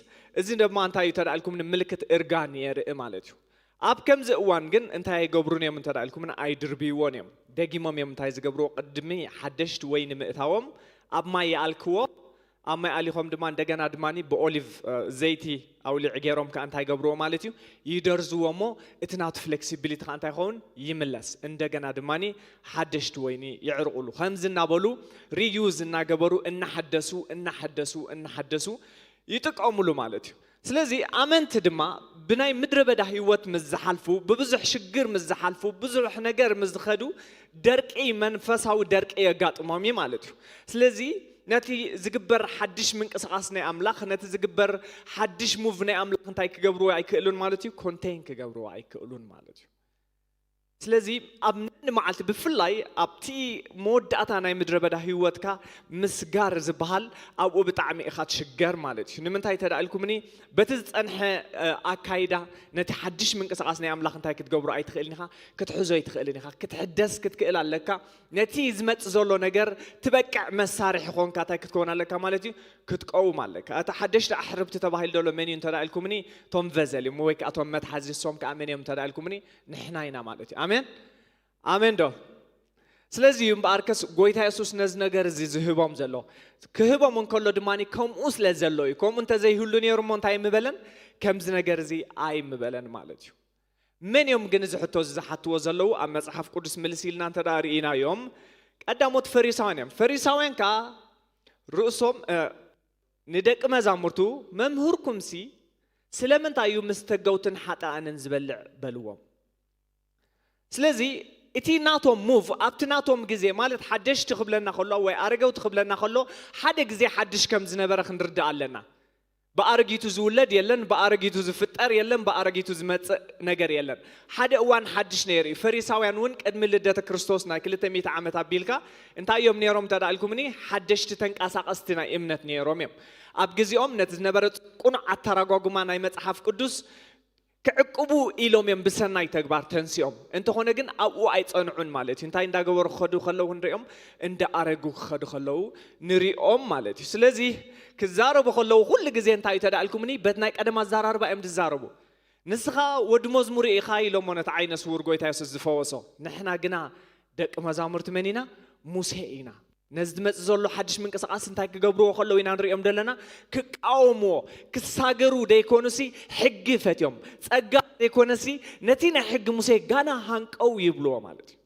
እዚ ድማ እንታይ እዩ ተዳ ኢልኩምኒ፣ ምልክት እርጋን የርኢ ማለት እዩ። ኣብ ከምዚ እዋን ግን እንታይ ኣይገብሩን እዮም እንተ ደኣ ኢልኩምኒ፣ ኣይድርብይዎን እዮም። ደጊሞም እዮም እንታይ ዝገብርዎ፣ ቅድሚ ሓደሽቲ ወይኒ ምእታዎም ኣብ ማይ ይኣልክዎ። ኣብ ማይ ኣሊኾም ድማ እንደገና ድማ ብኦሊቭ፣ እ፣ ዘይቲ ኣውሊዕ ገይሮም ከኣ እንታይ ይገብርዎ ማለት እዩ፣ ይደርዝዎ እሞ እቲ ናቱ ፍሌክሲቢሊቲ ከኣ እንታይ ይኸውን፣ ይምለስ። እንደገና ድማ ሓደሽቲ ወይኒ ይዕርቑሉ። ከምዚ እናበሉ ሪዩዝ እናገበሩ፣ እናሓደሱ፣ እናሓደሱ፣ እናሓደሱ ይጥቀሙሉ ማለት እዩ። ስለዚ ኣመንቲ ድማ ብናይ ምድረ በዳ ህይወት ምስ ዝሓልፉ፣ ብብዙሕ ሽግር ምስ ዝሓልፉ፣ ብዙሕ ነገር ምስ ዝኸዱ፣ ደርቂ፣ መንፈሳዊ ደርቂ የጋጥሞም እዩ ማለት እዩ። ስለዚ ነቲ ዝግበር ሓድሽ ምንቅስቓስ ናይ ኣምላኽ፣ ነቲ ዝግበር ሓድሽ ሙቭ ናይ ኣምላኽ እንታይ ክገብርዎ ኣይክእሉን ማለት እዩ? ኮንቴን ክገብርዎ ኣይክእሉን ማለት እዩ። ስለዚ ኣብ ነኒ መዓልቲ ብፍላይ ኣብቲ መወዳእታ ናይ ምድረ በዳ ህይወትካ ምስጋር ዝበሃል ኣብኡ ብጣዕሚ ኢኻ ትሽገር ማለት እዩ። ንምንታይ ተዳ ኢልኩምኒ በቲ ዝጸንሐ ኣካይዳ ነቲ ሓድሽ ምንቅስቃስ ናይ ኣምላኽ እንታይ ክትገብሮ ኣይትኽእልን ኢኻ፣ ክትሕዞ ኣይትኽእልን ኢኻ። ክትሕደስ ክትክእል ኣለካ። ነቲ ዝመጽእ ዘሎ ነገር ትበቅዕ መሳርሒ ኾንካ እንታይ ክትከውን ኣለካ ማለት እዩ፣ ክትቀውም ኣለካ። እቲ ሓደሽቲ ኣሕርብቲ ተባሂሉ ዘሎ መን እዩ እንተዳ ኢልኩምኒ፣ ቶም ቨዘል እዮም ወይ ከዓ ቶም መትሓዚ፣ እሶም ከዓ መን እዮም እንተዳ ኢልኩምኒ፣ ንሕና ኢና ማለት እዩ። ኣሜን ኣሜን ዶ? ስለዚ እዩ እምበኣርከስ ጎይታ የሱስ ነዚ ነገር እዚ ዝህቦም ዘሎ። ክህቦም እንከሎ ድማ ከምኡ ስለ ዘሎ እዩ። ከምኡ እንተዘይህሉ ነይሩ እሞ እንታይ ምበለን? ከምዚ ነገር እዚ ኣይምበለን ማለት እዩ። መን እዮም ግን እዚ ሕቶ እዚ ዝሓትዎ ዘለዉ? ኣብ መጽሓፍ ቅዱስ ምልስ ኢልና እንተ ደኣ ርኢናዮም፣ ቀዳሞት ፈሪሳውያን እዮም። ፈሪሳውያን ከኣ ርእሶም ንደቂ መዛሙርቱ፣ መምህርኩምሲ ስለምንታይ እዩ ምስ ተገውትን ሓጣኣንን ዝበልዕ? በልዎም። ስለዚ እቲ ናቶም ሙቭ ኣብቲ ናቶም ግዜ ማለት ሓደሽቲ ክብለና ከሎ ወይ ኣረገውቲ ክብለና ከሎ ሓደ ግዜ ሓድሽ ከም ዝነበረ ክንርዳእ ኣለና። ብኣረጊቱ ዝውለድ የለን፣ ብኣረጊቱ ዝፍጠር የለን፣ ብኣረጊቱ ዝመጽእ ነገር የለን። ሓደ እዋን ሓድሽ ነይሩ እዩ። ፈሪሳውያን እውን ቅድሚ ልደተ ክርስቶስ ናይ ክልተ ሚእቲ ዓመት ኣቢልካ እንታይ እዮም ነይሮም እንተ ደኣ ኢልኩምኒ፣ ሓደሽቲ ተንቀሳቐስቲ ናይ እምነት ነይሮም እዮም። ኣብ ግዜኦም ነቲ ዝነበረ ቅኑዕ ኣተራጓጉማ ናይ መጽሓፍ ቅዱስ ክዕቅቡ ኢሎም እዮም ብሰናይ ተግባር ተንሲኦም። እንተኾነ ግን ኣብኡ ኣይጸንዑን ማለት እዩ። እንታይ እንዳገበሩ ክኸዱ ከለዉ ንሪኦም፣ እንዳኣረጉ ክኸዱ ከለዉ ንሪኦም ማለት እዩ። ስለዚ ክዛረቡ ከለዉ ኩሉ ግዜ እንታይ እዩ ተዳእልኩምኒ? በቲ ናይ ቀደም ኣዘራርባ እዮም ዝዛረቡ። ንስኻ ወዲ መዝሙር ኢኻ ኢሎሞ ነቲ ዓይነ ስውር ጎይታ የሱስ ዝፈወሶ። ንሕና ግና ደቂ መዛሙርቲ መን ኢና? ሙሴ ኢና። ነዚ ዝመጽእ ዘሎ ሓድሽ ምንቅስቓስ እንታይ ክገብርዎ ከለዉ ኢና ንሪኦም ዘለና? ክቃወምዎ፣ ክሳገሩ ደይኮኑሲ ሕጊ ፈትዮም፣ ጸጋ ዘይኮነሲ ነቲ ናይ ሕጊ ሙሴ ጋና ሃንቀው ይብልዎ ማለት እዩ።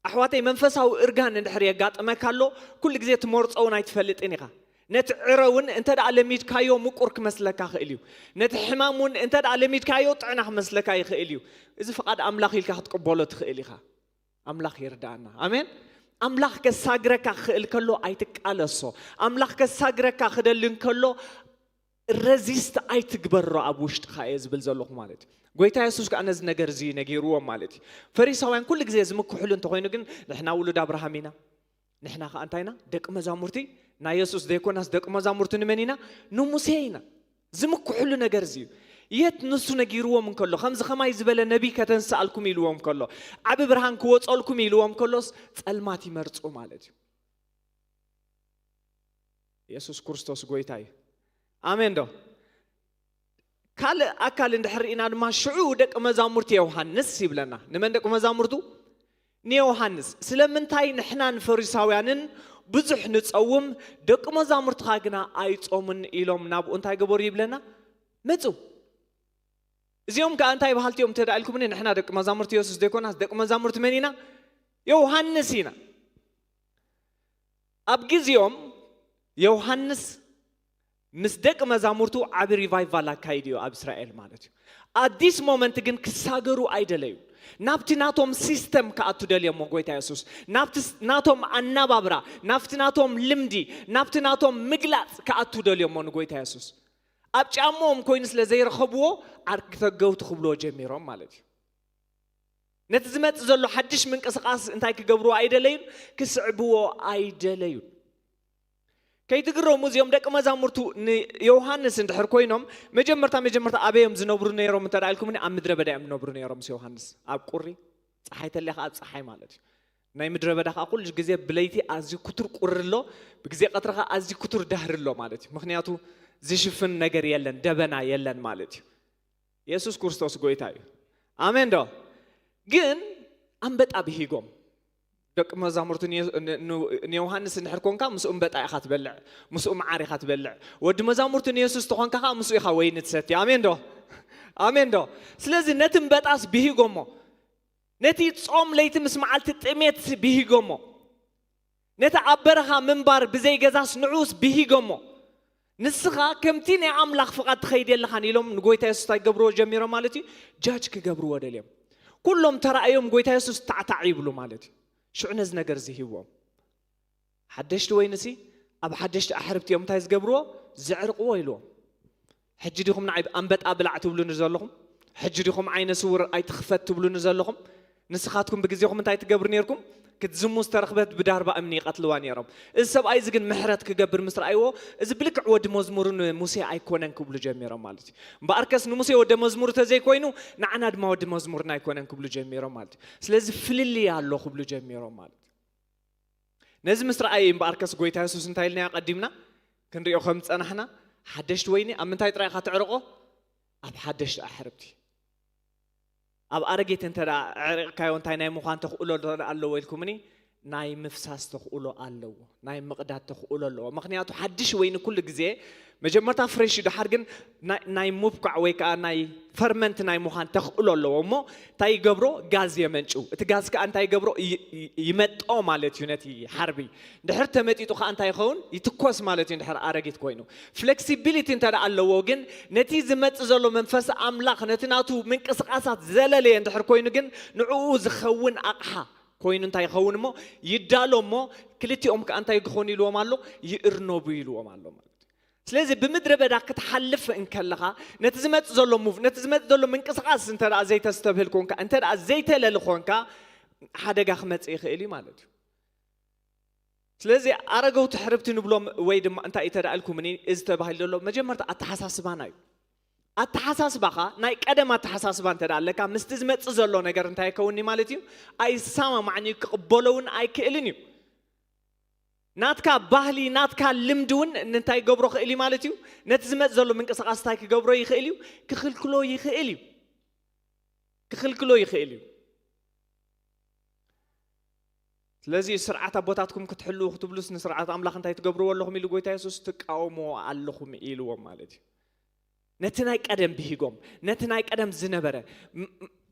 ኣሕዋተይ፣ መንፈሳዊ እርጋን እንድሕር የጋጥመካ ኣሎ፣ ኩሉ ግዜ ትመርጾ እውን ኣይትፈልጥን ኢኻ። ነቲ ዕረ እውን እንተ ደኣ ለሚድካዮ ምቁር ክመስለካ ይኽእል እዩ። ነቲ ሕማም እውን እንተ ደኣ ለሚድካዮ ጥዕና ክመስለካ ይኽእል እዩ። እዚ ፍቓድ ኣምላኽ ኢልካ ክትቅበሎ ትኽእል ኢኻ። ኣምላኽ ይርዳእና። ኣሜን። ኣምላኽ ከሳግረካ ክኽእል ከሎ ኣይትቃለሶ። ኣምላኽ ከሳግረካ ክደሊ እንከሎ ረዚስት ኣይትግበሮ፣ ኣብ ውሽጥኻ እየ ዝብል ዘለኹ ማለት እዩ። ጎይታ የሱስ ከዓ ነዚ ነገር እዚ ነጊርዎም ማለት እዩ። ፈሪሳውያን ኩሉ ግዜ ዝምክሕሉ እንተኾይኑ ግን ንሕና ውሉድ ኣብርሃም ኢና፣ ንሕና ከዓ እንታይ ኢና? ደቂ መዛሙርቲ ናይ የሱስ ዘይኮናስ ደቂ መዛሙርቲ ንመን ኢና? ንሙሴ ኢና። ዝምክሕሉ ነገር እዚ እዩ። የት ንሱ ነጊርዎም እንከሎ፣ ከምዚ ኸማይ ዝበለ ነቢይ ከተንስኣልኩም ኢልዎም ከሎ፣ ዓቢ ብርሃን ክወጸልኩም ኢልዎም ከሎስ ጸልማት ይመርጹ ማለት እዩ። የሱስ ክርስቶስ ጎይታ እዩ። ኣሜን ዶ? ካልእ ኣካል እንድሕር ርኢና ድማ ሽዑ ደቂ መዛሙርቲ ዮሃንስ ይብለና። ንመን ደቂ መዛሙርቱ? ንዮሃንስ። ስለምንታይ ንሕናን ፈሪሳውያንን ብዙሕ ንጸውም፣ ደቂ መዛሙርትኻ ግና ኣይጾሙን ኢሎም ናብኡ እንታይ ገበሩ ይብለና? መጹ። እዚኦም ከኣ እንታይ በሃልቲ እዮም እንተ ደኣ ኢልኩምኒ፣ ንሕና ደቂ መዛሙርቲ የሱስ ዘይኮናስ ደቂ መዛሙርቲ መን ኢና? ዮሃንስ ኢና። ኣብ ግዜኦም ዮሃንስ ምስ ደቂ መዛሙርቱ ዓቢ ሪቫይቫል ኣካይዱ እዩ ኣብ እስራኤል ማለት እዩ። ኣት ዲስ ሞመንት ግን ክሳገሩ ኣይደለዩን። ናብቲ ናቶም ሲስተም ክኣቱ ደልዮሞ ጎይታ የሱስ፣ ናብቲ ስ- ናቶም ኣናባብራ፣ ናብቲ ናቶም ልምዲ፣ ናብቲ ናቶም ምግላጽ ክኣቱ ደልዮሞ ንጎይታ የሱስ። ኣብ ጫማኦም ኮይኑ ስለ ዘይረኸብዎ ዓርኪ ተገውቲ ክብልዎ ጀሚሮም ማለት እዩ። ነቲ ዝመጽእ ዘሎ ሓድሽ ምንቅስቓስ እንታይ ክገብርዎ ኣይደለዩን? ክስዕብዎ ኣይደለዩን። ከይትግረሙ፣ እዚኦም ደቂ መዛሙርቱ ንዮሃንስ እንድሕር ኮይኖም መጀመርታ መጀመርታ ኣበይ እዮም ዝነብሩ ነይሮም እንተ ደኣ ኢልኩምኒ፣ ኣብ ምድረ በዳ እዮም ዝነብሩ ነይሮም ምስ ዮሃንስ። ኣብ ቁሪ ጸሓይ ተለኻ ኣብ ጸሓይ ማለት እዩ። ናይ ምድረ በዳ ከዓ ኩሉ ግዜ ብለይቲ ኣዝዩ ክቱር ቁሪ ኣሎ፣ ብግዜ ቀትሪ ከዓ ኣዝዩ ክቱር ዳህሪ ኣሎ ማለት እዩ። ምኽንያቱ ዝሽፍን ነገር የለን፣ ደበና የለን ማለት እዩ። የሱስ ክርስቶስ ጎይታ እዩ። ኣሜን ዶ? ግን ኣንበጣ ብሂጎም። ደቂ መዛሙርቱ ንየ- ን- ን- ንዮሃንስ እንድሕር ኮንካ ምስኡ እምበጣ ኢኻ ትበልዕ፣ ምስኡ መዓር ኢኻ ትበልዕ። ወዲ መዛሙርቱ ንየሱስ ተኾንካ ከዓ ምስኡ ኢኻ ወይኒ ትሰቲ። ኣሜን ዶ? ኣሜን ዶ? ስለዚ ነቲ እምበጣስ ብሂጎሞ፣ ነቲ ጾም ለይቲ ምስ መዓልቲ ጥሜት ብሂጎሞ፣ ነቲ ኣብ በረኻ ምንባር ብዘይ ገዛስ ንዑስ ብሂጎሞ። ንስኻ ከምቲ ናይ ኣምላኽ ፍቓድ ትኸይድ የለኻን ኢሎም ንጎይታ የሱስ እንታይ ክገብርዎ ጀሚሮም ማለት እዩ? ጃጅ ክገብርዎ ደልዮም። ኩሎም ተራእዮም ጎይታ የሱስ ታዕታዕ ይብሉ ማለት እዩ። ሽዑ ነዚ ነገር እዚ ሂብዎም። ሓደሽቲ ወይንሲ ኣብ ሓደሽቲ ኣሕርብቲ እዮም እንታይ ዝገብርዎ? ዘዕርቕዎ ኢልዎም። ሕጂ ዲኹም ንዓይ ኣንበጣ ብላዕ ትብሉኒ ዘለኹም? ሕጂ ዲኹም ዓይነ ስውር ኣይትኽፈት ትብሉኒ ዘለኹም? ንስኻትኩም ብግዜኹም እንታይ ትገብሩ ነርኩም? ክትዝሙ ዝተረኽበት ብዳርባ እምኒ ይቐትልዋ ነይሮም። እዚ ሰብኣይ እዚ ግን ምሕረት ክገብር ምስ ረኣይዎ፣ እዚ ብልክዕ ወዲ መዝሙርን ሙሴ ኣይኮነን ክብሉ ጀሚሮም ማለት እዩ። እምበኣርከስ ንሙሴ ወደ መዝሙሩ ተዘይኮይኑ ንዓና ድማ ወዲ መዝሙርና ኣይኮነን ክብሉ ጀሚሮም ማለት እዩ። ስለዚ ፍልልይ ኣሎ ክብሉ ጀሚሮም ማለት እዩ። ነዚ ምስ ረኣየ እምበኣርከስ ጎይታ የሱስ እንታይ ኢልናዮ ቀዲምና ክንሪኦ ከም ዝጸናሕና፣ ሓደሽቲ ወይኒ ኣብ ምንታይ ጥራይ ኢኻ ትዕርቆ? ኣብ ሓደሽቲ ኣሕርብቲ። ኣብ ኣረጊት እንተ ደኣ ኣዕሪቕካዮ እንታይ ናይ ምዃን ተኽእሎ ዶ ኣለዎ ኢልኩምኒ? ናይ ምፍሳስ ተኽእሎ ኣለዎ። ናይ ምቕዳድ ተኽእሎ ኣለዎ። ምኽንያቱ ሓድሽ ወይኒ ኩሉ ግዜ መጀመርታ ፍሬሽ እዩ፣ ደሓር ግን ናይ፣ ናይ ምብኳዕ ወይ ከዓ ናይ ፈርመንት ናይ ምዃን ተኽእሎ ኣለዎ። እሞ እንታይ ይገብሮ? ጋዝ የመንጩ። እቲ ጋዝ ከዓ እንታይ ይገብሮ? ይ-፣ ይ-፣ ይመጦ ማለት እዩ ነቲ ሓርቢ። ድሕር ተመጢጡ ከዓ እንታይ ይኸውን? ይትኮስ ማለት እዩ። ድሕር ኣረጊት ኮይኑ ፍሌክሲቢሊቲ እንተ ደኣ ኣለዎ ግን ነቲ ዝመጽእ ዘሎ መንፈስ ኣምላኽ ነቲ ናቱ ምንቅስቃሳት ዘለለየ እንድሕር ኮይኑ ግን ንዕኡ ዝኸውን ኣቕሓ ኮይኑ እንታይ ይኸውን እሞ ይዳሎ እሞ ክልቲኦም ከዓ እንታይ ክኾኑ ኢልዎም ኣሎ? ይእርነቡ ኢልዎም ኣሎ ማለት እዩ። ስለዚ ብምድረ በዳ ክትሓልፍ እንከለኻ ነቲ ዝመጽእ ዘሎ ሙቭ፣ ነቲ ዝመጽእ ዘሎ ምንቅስቃስ እንተ ደኣ ዘይተስተብህል ኮንካ፣ እንተ ደኣ ዘይተለሊ ኮንካ ሓደጋ ክመጽእ ይኽእል እዩ ማለት እዩ። ስለዚ ኣረገውቲ ሕርብቲ ንብሎም ወይ ድማ እንታይ እዩ ተዳእልኩምኒ እዚ ተባሂሉ ዘሎ መጀመርታ ኣተሓሳስባና እዩ። ኣተሓሳስባኻ ናይ ቀደም ኣተሓሳስባ እንተ ደኣ ኣለካ ምስቲ ዝመጽእ ዘሎ ነገር እንታይ ይከውንኒ ማለት እዩ? ኣይሰማማዕን እዩ፣ ክቕበሎ እውን ኣይክእልን እዩ። ናትካ ባህሊ ናትካ ልምዲ እውን እንታይ ክገብሮ ክእል እዩ ማለት እዩ? ነቲ ዝመጽእ ዘሎ ምንቅስቃስ እንታይ ክገብሮ ይኽእል እዩ? ክኽልክሎ ይኽእል እዩ። ክኽልክሎ ይኽእል እዩ። ስለዚ ስርዓት ኣቦታትኩም ክትሕልዉ ክትብሉስ ንስርዓት ኣምላኽ እንታይ ትገብርዎ ኣለኹም ኢሉ ጎይታ የሱስ ትቃወምዎ ኣለኹም ኢልዎም ማለት እዩ። ነቲ ናይ ቀደም ብሂጎም ነቲ ናይ ቀደም ዝነበረ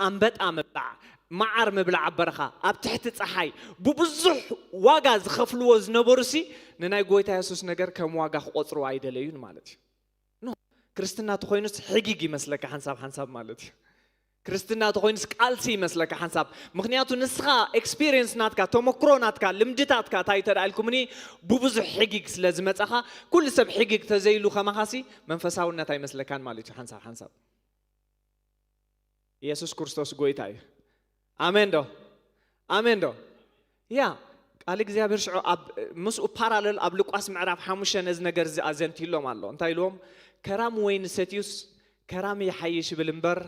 ኣንበጣ ምብላዕ፣ መዓር ምብላዕ ኣብ በረኻ ኣብ ትሕቲ ፀሓይ ብብዙሕ ዋጋ ዝኸፍልዎ ዝነበሩ ሲ ንናይ ጎይታ የሱስ ነገር ከም ዋጋ ክቆፅርዎ ኣይደለዩን ማለት እዩ። ኖ፣ ክርስትና ተኾይኑስ ሕጊግ ይመስለካ ሓንሳብ ሓንሳብ ማለት እዩ። ክርስትና ተኾይኑስ ቃልሲ ይመስለካ ሓንሳብ። ምኽንያቱ ንስኻ ኤክስፒሪየንስ ናትካ፣ ተመክሮ ናትካ፣ ልምድታትካ እንታይ ተዳልኩምኒ ብብዙሕ ሕጊግ ስለ ዝመጻኻ፣ ኩሉ ሰብ ሕጊግ ተዘይሉ ከማኻሲ መንፈሳውነት ኣይመስለካን ማለት እዩ ሓንሳብ ሓንሳብ። ኢየሱስ ክርስቶስ ጎይታ እዩ። ኣሜን ዶ? ኣሜን ዶ? ያ፣ ቃል እግዚኣብሔር ሽዑ ኣብ ምስኡ ፓራለል ኣብ ሉቃስ ምዕራፍ ሓሙሽተ ነዚ ነገር እዚ ኣዘንቲሎም ኣሎ። እንታይ ኢልዎም? ከራም ወይኒ ሰትዩስ ከራም ይሓይሽ ይብል እምበር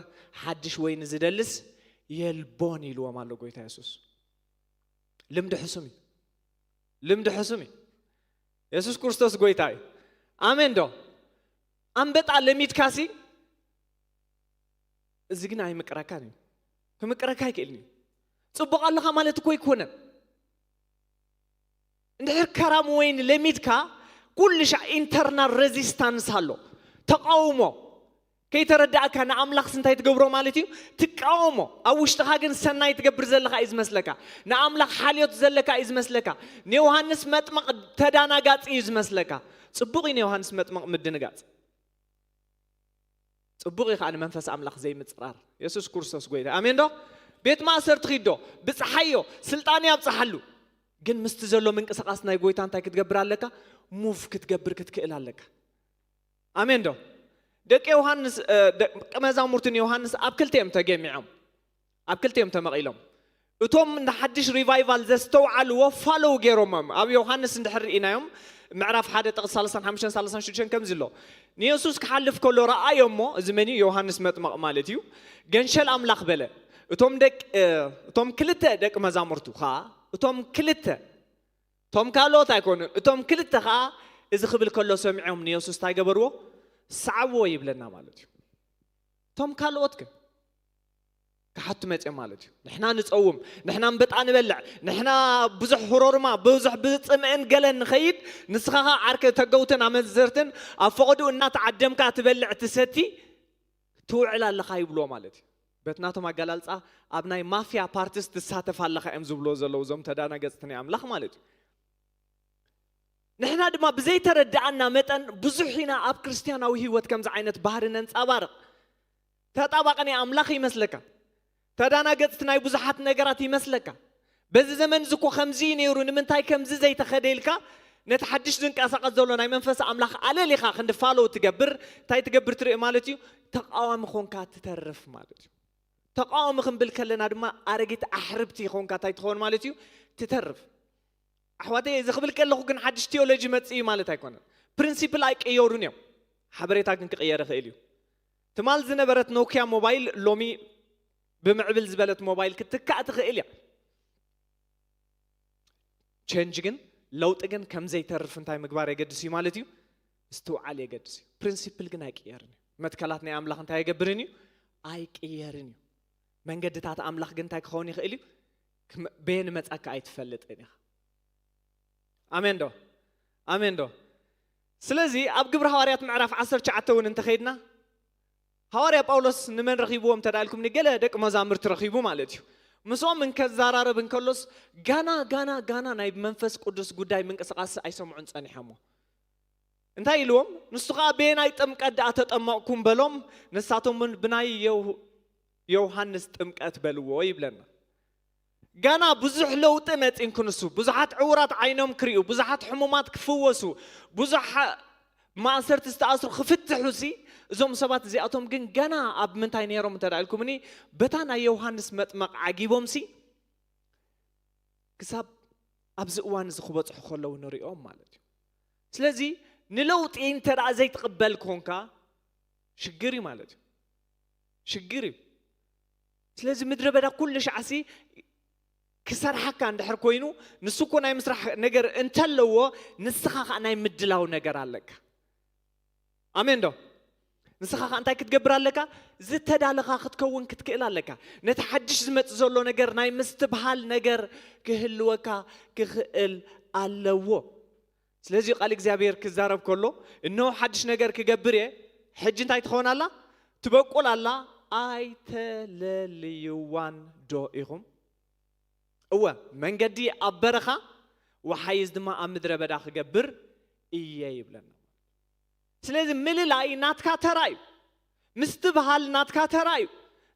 ሓድሽ ወይኒ ዝደልስ የልቦን ኢልዎም ኣሎ ጎይታ የሱስ። ልምዲ ሕሱም እዩ። ልምዲ ሕሱም እዩ። የሱስ ክርስቶስ ጎይታ እዩ። ኣሜን ዶ? ኣንበጣ ለሚድካሲ እዚ ግን ኣይምቅረካን እዩ። ክምቅረካ ኣይክእልን እዩ። ጽቡቕ ኣለኻ ማለት እኮ ኣይኮነን። እንድሕር ከራም ወይኒ ለሚድካ ኩሉ ሻዕ ኢንተርናል ሬዚስታንስ ኣሎ። ተቃውሞ። ከይተረዳእካ ንኣምላኽስ እንታይ ትገብሮ ማለት እዩ? ትቃወሞ። ኣብ ውሽጥኻ ግን ሰናይ ትገብር ዘለኻ እዩ ዝመስለካ። ንኣምላኽ ሓልዮት ዘለካ እዩ ዝመስለካ። ንዮሃንስ መጥምቕ ተዳናጋጺ እዩ ዝመስለካ። ጽቡቕ እዩ ንዮሃንስ መጥምቕ ምድንጋጽ። ጽቡቕ እዩ ከዓ ንመንፈስ ኣምላኽ ዘይምጽራር። የሱስ ክርስቶስ ጎይታ። ኣሜን ዶ? ቤት ማእሰርቲ ኪዶ፣ ብጽሓዮ፣ ስልጣን ኣብጽሓሉ። ግን ምስቲ ዘሎ ምንቅስቃስ ናይ ጎይታ እንታይ ክትገብር ኣለካ? ሙቭ ክትገብር ክትክእል ኣለካ። ኣሜን ዶ? ደቂ ዮሃንስ፣ እ፣ ደቂ መዛሙርትን ዮሃንስ ኣብ ክልተ እዮም ተገሚዖም። ኣብ ክልተ እዮም ተመቒሎም። እቶም ንሓድሽ ሪቫይቫል ዘስተውዓልዎ ፋሎው ገይሮሞም። ኣብ ዮሃንስ እንድሕር ርኢናዮም፣ ምዕራፍ ሓደ ጥቕሲ ሰላሳን ሓሙሽተን ሰላሳን ሽዱሽተን ከምዚ ኣሎ። ንየሱስ ክሓልፍ ከሎ ረኣዮ እሞ፣ እዚ መን እዩ? ዮሃንስ መጥምቕ ማለት እዩ። ገንሸል ኣምላኽ በለ። እቶም ደቅ-፣ እ፣ እቶም ክልተ ደቂ መዛሙርቱ ኸኣ፣ እቶም ክልተ፣ እቶም ካልኦት ኣይኮኑን፣ እቶም ክልተ ኸኣ እዚ ክብል ከሎ ሰሚዖም ንየሱስ እንታይ ገበርዎ? ሰዓብዎ ይብለና ማለት እዩ። እቶም ካልኦት ከ? ክሓቱ መጽዮም ማለት እዩ። ንሕና ንጸውም፣ ንሕና እምበጣ ንበልዕ፣ ንሕና ብዙሕ ህሮርማ፣ ብዙሕ ብጽምእን ገለን ንኸይድ፣ ንስኻ ኸኣ ዓርከ ተገውትን ኣመንዘርትን ኣብ ፈቐድኡ እናተዓደምካ ትበልዕ ትሰቲ ትውዕል ኣለኻ ይብልዎ ማለት እዩ። በቲ ናቶም ኣገላልጻ ኣብ ናይ ማፍያ ፓርቲስ ትሳተፍ ኣለኻ እዮም ዝብልዎ ዘለዉ እዞም ተዳናገጽቲ ናይ ኣምላኽ ማለት እዩ። ንሕና ድማ ብዘይተረድኣና መጠን ብዙሕ ኢና ኣብ ክርስትያናዊ ህይወት ከምዚ ዓይነት ባህሪ ነንጸባርቕ። ተጣባቒ ናይ ኣምላኽ ይመስለካ። ተዳናገጽቲ ናይ ብዙሓት ነገራት ይመስለካ። በዚ ዘመን እዚ እኮ ከምዚ እዩ ነይሩ፣ ንምንታይ ከምዚ ዘይተኸደ ኢልካ ነቲ ሓድሽ ዝንቀሳቐስ ዘሎ ናይ መንፈስ ኣምላኽ ኣለሊኻ ክንዲ ፋሎው ትገብር፣ እንታይ ትገብር ትርኢ ማለት እዩ? ተቃዋሚ ኾንካ ትተርፍ ማለት እዩ። ተቃዋሚ ክንብል ከለና ድማ ኣረጊት ኣሕርብቲ ይኾንካ እንታይ ትኸውን ማለት እዩ? ትተርፍ። ኣሕዋተይ፣ እዚ ክብል ከለኹ ግን ሓድሽ ቴዎሎጂ መጽእ እዩ ማለት ኣይኮነን። ፕሪንሲፕል ኣይቀየሩን እዮም። ሓበሬታ ግን ክቕየር ይኽእል እዩ። ትማል ዝነበረት ኖኪያ ሞባይል ሎሚ ብምዕብል ዝበለት ሞባይል ክትትካእ ትኽእል እያ። ቸንጅ ግን፣ ለውጢ ግን ከም ዘይተርፍ እንታይ ምግባር የገድስ እዩ ማለት እዩ? ምስትውዓል የገድስ እዩ። ፕሪንሲፕል ግን ኣይቅየርን እዩ። መትከላት ናይ ኣምላኽ እንታይ ኣይገብርን እዩ? ኣይቅየርን እዩ። መንገድታት ኣምላኽ ግን እንታይ ክኸውን ይኽእል እዩ? ክመ- በየን መጻካ ኣይትፈልጥን ኢኻ። ኣሜን ዶ? ኣሜን ዶ? ስለዚ ኣብ ግብሪ ሃዋርያት ምዕራፍ ዓሰርተ ትሽዓተ እውን እንተኸይድና፣ ሃዋርያ ጳውሎስ ንመን ረኺብዎም እንተ ደኣ ኢልኩምኒ፣ ገለ ደቂ መዛሙርቲ ረኺቡ ማለት እዩ። ምስኦም እንከዘራረብ እንከሎስ፣ ጋና ጋና ጋና ናይ መንፈስ ቅዱስ ጉዳይ ምንቅስቃስ ኣይሰምዑን ጸኒሖሞ። እንታይ ኢልዎም? ንሱ ኸኣ፣ በየናይ ጥምቀት ደኣ ተጠመቕኩም? በሎም። ንሳቶም እውን፣ ብናይ የው- ዮሃንስ ጥምቀት በልዎ ይብለና። ጋና ብዙሕ ለውጢ መጺእን ክንሱ፣ ብዙሓት ዕውራት ዓይኖም ክርእዩ፣ ብዙሓት ሕሙማት ክፍወሱ፣ ብዙሕ ማእሰርቲ ዝተኣስሩ ክፍትሑ ሲ፣ እዞም ሰባት እዚኣቶም ግን ገና ኣብ ምንታይ ነይሮም እንተ ደኣ ኢልኩምኒ፣ በታ ናይ ዮሃንስ መጥመቕ ዓጊቦም ሲ፣ ክሳብ ኣብዚ እዋን እዚ ክበጽሑ ከለዉ ንሪኦም ማለት እዩ። ስለዚ ንለውጢ እንተ ደኣ ዘይትቕበል ኮንካ ሽግር እዩ ማለት እዩ። ሽግር እዩ። ስለዚ ምድረ በዳ ኩሉ ሻዕሲ ክሰርሓካ እንድሕር ኮይኑ፣ ንሱ እኮ ናይ ምስራሕ ነገር እንተለዎ፣ ንስኻ ኸኣ ናይ ምድላው ነገር ኣለካ። ኣሜን ዶ? ንስኻ ኸኣ እንታይ ክትገብር ኣለካ? ዝተዳለኻ ክትከውን ክትክእል ኣለካ። ነቲ ሓድሽ ዝመጽእ ዘሎ ነገር ናይ ምስትብሃል ነገር ክህልወካ ክኽእል ኣለዎ። ስለዚ ቃል እግዚኣብሔር ክዛረብ ከሎ፣ "እንሆ ሓድሽ ነገር ክገብር እየ፣ ሕጂ እንታይ ትኸውን ኣላ? ትበቁል ኣላ፣ ኣይተለልይዋን ዶ ኢኹም?" እወ፣ መንገዲ ኣብ በረኻ፣ ወሓይዝ ድማ ኣብ ምድረ በዳ ክገብር እየ ይብለና። ስለዚ ምልላይ ናትካ ተራ እዩ። ምስትብሃል ናትካ ተራ እዩ።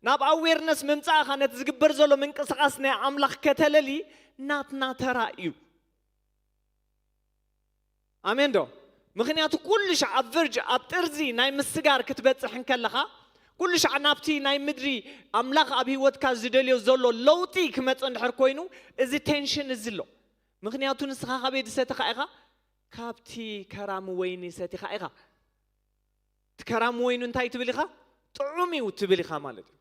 ናብ ኣዌርነስ ምምጻእኻ ነቲ ዝግበር ዘሎ ምንቅስቃስ ናይ ኣምላኽ ከተለሊ ናትና ተራ እዩ። ኣሜን ዶ? ምኽንያቱ ኩሉ ሻዕ ኣብ ቨርጅ፣ ኣብ ጥርዚ ናይ ምስጋር ክትበጽሕ እንከለኻ፣ ኩሉ ሻዕ ናብቲ ናይ ምድሪ ኣምላኽ ኣብ ህይወትካ ዝደልዮ ዘሎ ለውጢ ክመጽእ እንድሕር ኮይኑ፣ እዚ ቴንሽን እዚ ኣሎ። ምኽንያቱ ንስኻ ካበይ ዝሰቲኻ ኢኻ? ካብቲ ከራሚ ወይኒ ሰቲኻ ኢኻ። እቲ ከራሚ ወይኑ እንታይ ትብል ኢኻ? ጥዑም እዩ ትብል ኢኻ ማለት እዩ።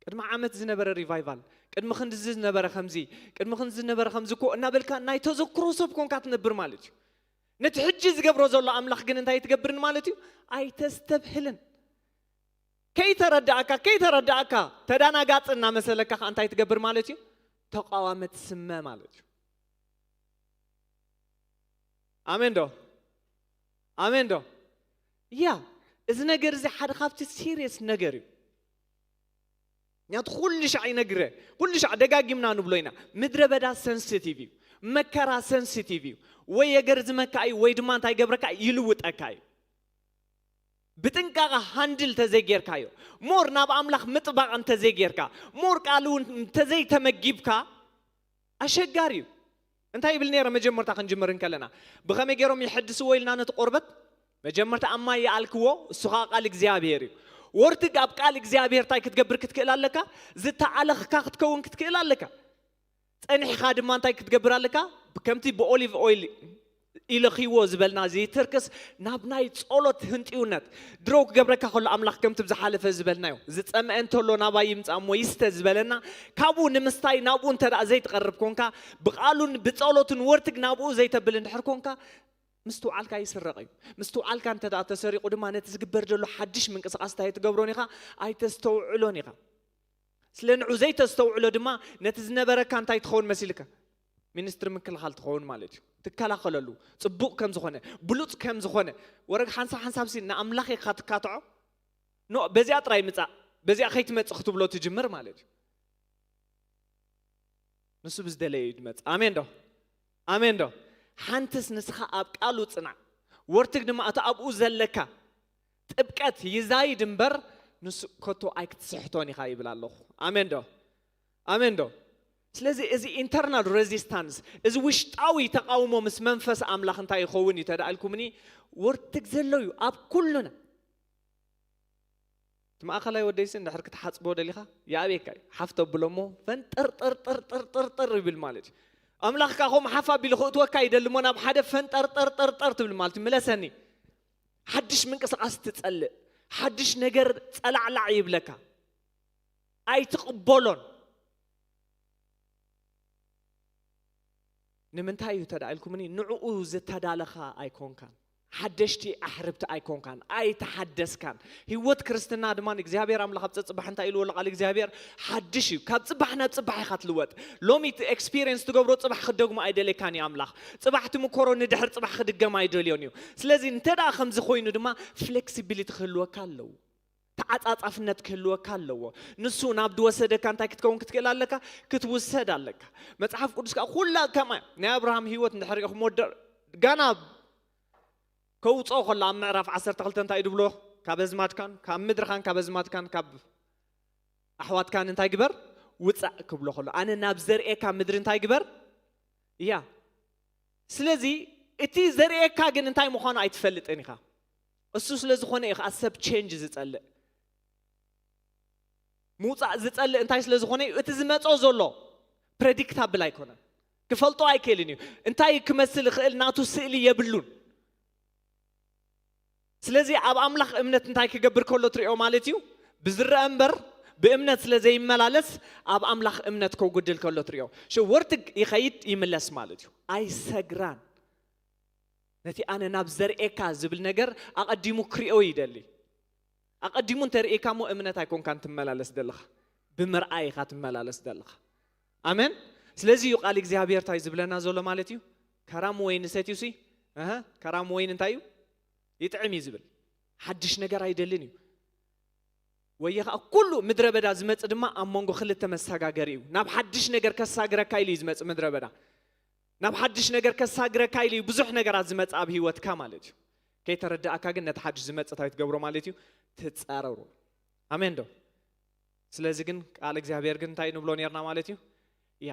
ቅድሚ ዓመት ዝነበረ ሪቫይቫል፣ ቅድሚ ክንድዚ ዝነበረ ከምዚ፣ ቅድሚ ክንድዚ ዝነበረ ከምዚ እኮ እናበልካ ናይ ተዘክሮ ሰብ ኮንካ ትነብር ማለት እዩ። ነቲ ሕጂ ዝገብሮ ዘሎ ኣምላኽ ግን እንታይ ትገብርን ማለት እዩ? ኣይተስተብህልን። ከይተረዳእካ፣ ከይተረዳእካ፣ ተዳናጋጽ እናመሰለካ ከኣ እንታይ ትገብር ማለት እዩ? ተቃዋሚ ትስመ ማለት እዩ። ኣሜን ዶ? ኣሜን ዶ? ያ፣ እዚ ነገር እዚ ሓደ ካብቲ ሲሪየስ ነገር እዩ። ምክንያቱ ኩሉ ሻዕ ይነግረ፣ ኩሉ ሻዕ ደጋጊምና ንብሎ ኢና። ምድረ በዳ ሰንሲቲቭ እዩ። መከራ ሰንሲቲቭ እዩ። ወይ የገርዝመካ እዩ፣ ወይ ድማ እንታይ ይገብረካ? ይልውጠካ እዩ። ብጥንቃቐ ሃንድል እንተዘይጌርካዮ፣ ሞር ናብ ኣምላኽ ምጥባቕ እንተዘይጌርካ፣ ሞር ቃሉ እውን እንተዘይተመጊብካ፣ ኣሸጋሪ እዩ። እንታይ ይብል ነይረ መጀመርታ ክንጅምር እንከለና? ብኸመይ ገይሮም ይሕድስዎ ኢልና ነቲ ቆርበት? መጀመርታ ኣብ ማይ ይኣልክዎ፣ እሱ ኸዓ ቃል እግዚኣብሔር እዩ። ወርትግ ኣብ ቃል እግዚኣብሔር እንታይ ክትገብር ክትክእል ኣለካ? ዝተኣለኽካ ክትከውን ክትክእል ኣለካ። ጸኒሕኻ ድማ እንታይ ክትገብር ኣለካ? ከምቲ ብኦሊቭ ኦይል ኢለኽይዎ ዝበልና ዘይትርክስ ናብ ናይ ጸሎት ህንጥዩነት። ድሮ ክገብረካ ከሎ ኣምላኽ ከምቲ ብዝሓለፈ ዝበልናዮ፣ ዝጸምአ እንተሎ ናባይ ይምጻእ እሞ ይስተ ዝበለና፣ ካብኡ ንምስታይ ናብኡ እንተ ደኣ ዘይትቐርብ ኮንካ፣ ብቓሉን ብጸሎትን ወርትግ ናብኡ ዘይተብል እንድሕር ኮንካ፣ ምስትውዓልካ ይስረቕ እዩ። ምስትውዓልካ እንተ ደኣ ተሰሪቑ ድማ ነቲ ዝግበር ዘሎ ሓድሽ ምንቅስቓስ እንታይ ኣይትገብሮን ኢኻ? ኣይተስተውዕሎን ኢኻ። ስለ ንዑ ዘይተስተውዕሎ ድማ ነቲ ዝነበረካ እንታይ ትኸውን መሲልካ? ሚኒስትሪ ምክልኻል ትኸውን ማለት እዩ። ትከላኸለሉ፣ ጽቡቕ ከም ዝኾነ፣ ብሉጽ ከም ዝኾነ፣ ወረግ ሓንሳብ ሓንሳብ ሲ ንኣምላኽ ኢኻ ትካትዖ። ኖ፣ በዚኣ ጥራይ ምጻእ፣ በዚኣ ከይትመጽእ ክትብሎ ትጅምር ማለት እዩ። ንሱ ብዝደለየ እዩ ዝመጽእ። ኣሜን ዶ? ኣሜን ዶ? ሓንትስ ንስኻ ኣብ ቃሉ ጽናዕ፣ ወርትግ ድማ እቲ ኣብኡ ዘለካ ጥብቀት ይዛይድ እምበር፣ ንሱ ከቶ ኣይክትስሕቶን ኢኻ ይብል ኣለኹ። ኣሜን ዶ? ኣሜን ዶ? ስለዚ እዚ ኢንተርናል ሬዚስታንስ፣ እዚ ውሽጣዊ ተቓውሞ ምስ መንፈስ ኣምላኽ እንታይ ይኸውን እዩ ተደኣ ኢልኩምኒ፣ ወርትግ ዘሎ እዩ ኣብ ኩሉና። እቲ ማእኸላይ ወደይሲ እንድሕር ክትሓፅቦ ደሊኻ ይኣብየካ እዩ። ሓፍ ተብሎ እሞ ፈንጠርጠርጠርጠርጠርጠር ይብል ማለት እዩ። ኣምላኽ ከኣ ከምኡ ሓፍ ኣቢሉ ክእትወካ ይደሊ እሞ ናብ ሓደ ፈንጠርጠርጠርጠር ትብል ማለት እዩ። ምለሰኒ። ሓድሽ ምንቅስቓስ ትጸልእ። ሓድሽ ነገር ጸላዕላዕ ይብለካ። ኣይትቕበሎን። ንምንታይ እዩ ተዳ ኢልኩምኒ? ንዕኡ ዝተዳለኻ ኣይኮንካን። ሓደሽቲ ኣሕርብቲ ኣይኮንካን። ኣይተሓደስካን። ህይወት ክርስትና ድማ ንእግዚኣብሔር ኣምላኽ ኣብ ጸጽባሕ እንታይ ኢልዎ ኣሎ ቃል እግዚኣብሔር? ሓድሽ እዩ። ካብ ጽባሕ ናብ ጽባሕ ኢኻ ትልወጥ። ሎሚ እቲ ኤክስፒሪየንስ ትገብሮ ጽባሕ ክደግሞ ኣይደልየካን እዩ ኣምላኽ። ጽባሕ ትምኮሮ ንድሕር ጽባሕ ክድገም ኣይደልዮን እዩ። ስለዚ እንተ ደኣ ከምዚ ኮይኑ ድማ ፍሌክሲቢሊቲ ክህልወካ ኣለዎ። ተዓጻጻፍነት ክህልወካ ኣለዎ። ንሱ ናብ ዝወሰደካ እንታይ ክትከውን ክትክእል ኣለካ? ክትውሰድ ኣለካ። መጽሓፍ ቅዱስ ከኣ ኩላ ከማ ናይ ኣብርሃም ህይወት እንድሕር ሪእኹም ወደ ጋና ከውፅኦ ከሎ ኣብ ምዕራፍ ዓሰርተ ክልተ እንታይ እዩ ዝብሎ? ካብ ኣዝማድካን ካብ ምድርኻን ካብ ኣዝማድካን ካብ ኣሕዋትካን እንታይ ግበር? ውፃእ ክብሎ ከሎ ኣነ ናብ ዘርእካ ምድሪ እንታይ ግበር? እያ። ስለዚ እቲ ዘርእካ ግን እንታይ ምዃኑ ኣይትፈልጥን ኢኻ። እሱ ስለ ዝኾነ እዩ ከዓ ሰብ ቼንጅ ዝጸልእ። ምውፃእ ዝጸልእ እንታይ ስለ ዝኾነ እዩ? እቲ ዝመጾ ዘሎ ፕሬዲክታብል ኣይኮነን። ክፈልጦ ኣይክእልን እዩ። እንታይ ክመስል ይኽእል ናቱ ስእሊ የብሉን። ስለዚ ኣብ ኣምላኽ እምነት እንታይ ክገብር ከሎ ትሪኦ ማለት እዩ? ብዝረአ እምበር ብእምነት ስለ ዘይመላለስ ኣብ ኣምላኽ እምነት ከጉድል ከሎ ትሪኦ። ሽወርትግ ይኸይድ ይምለስ ማለት እዩ። ኣይሰግራን። ነቲ ኣነ ናብ ዘርእካ ዝብል ነገር ኣቐዲሙ ክሪኦ ይደሊ። ኣቐዲሙ እንተርእካ እሞ እምነት ኣይኮንካን ትመላለስ ዘለኻ፣ ብምርኣይ ኢኻ ትመላለስ ዘለኻ። ኣሜን። ስለዚ እዩ ቃል እግዚኣብሔር እንታይ ዝብለና ዘሎ ማለት እዩ? ከራም ወይን ሰትዩሲ፣ እህ፣ ከራም ወይን እንታይ እዩ? ይጥዕም እዩ ዝብል። ሓድሽ ነገር ኣይደልን እዩ። ወይ ከዓ ኩሉ ምድረ በዳ ዝመጽእ ድማ ኣብ መንጎ ክልተ መሳጋገሪ እዩ። ናብ ሓድሽ ነገር ከሳግረካ ኢሉ እዩ ዝመጽእ ምድረ በዳ። ናብ ሓድሽ ነገር ከሳግረካ ኢሉ እዩ ብዙሕ ነገራት ዝመጽእ ኣብ ህይወትካ ማለት እዩ። ከይተረዳእካ ግን ነቲ ሓድሽ ዝመጽእ እንታይ ትገብሮ ማለት እዩ? ትጻረሩ። ኣሜን ዶ? ስለዚ ግን ቃል እግዚኣብሔር ግን እንታይ ንብሎ ነርና ማለት እዩ? ያ።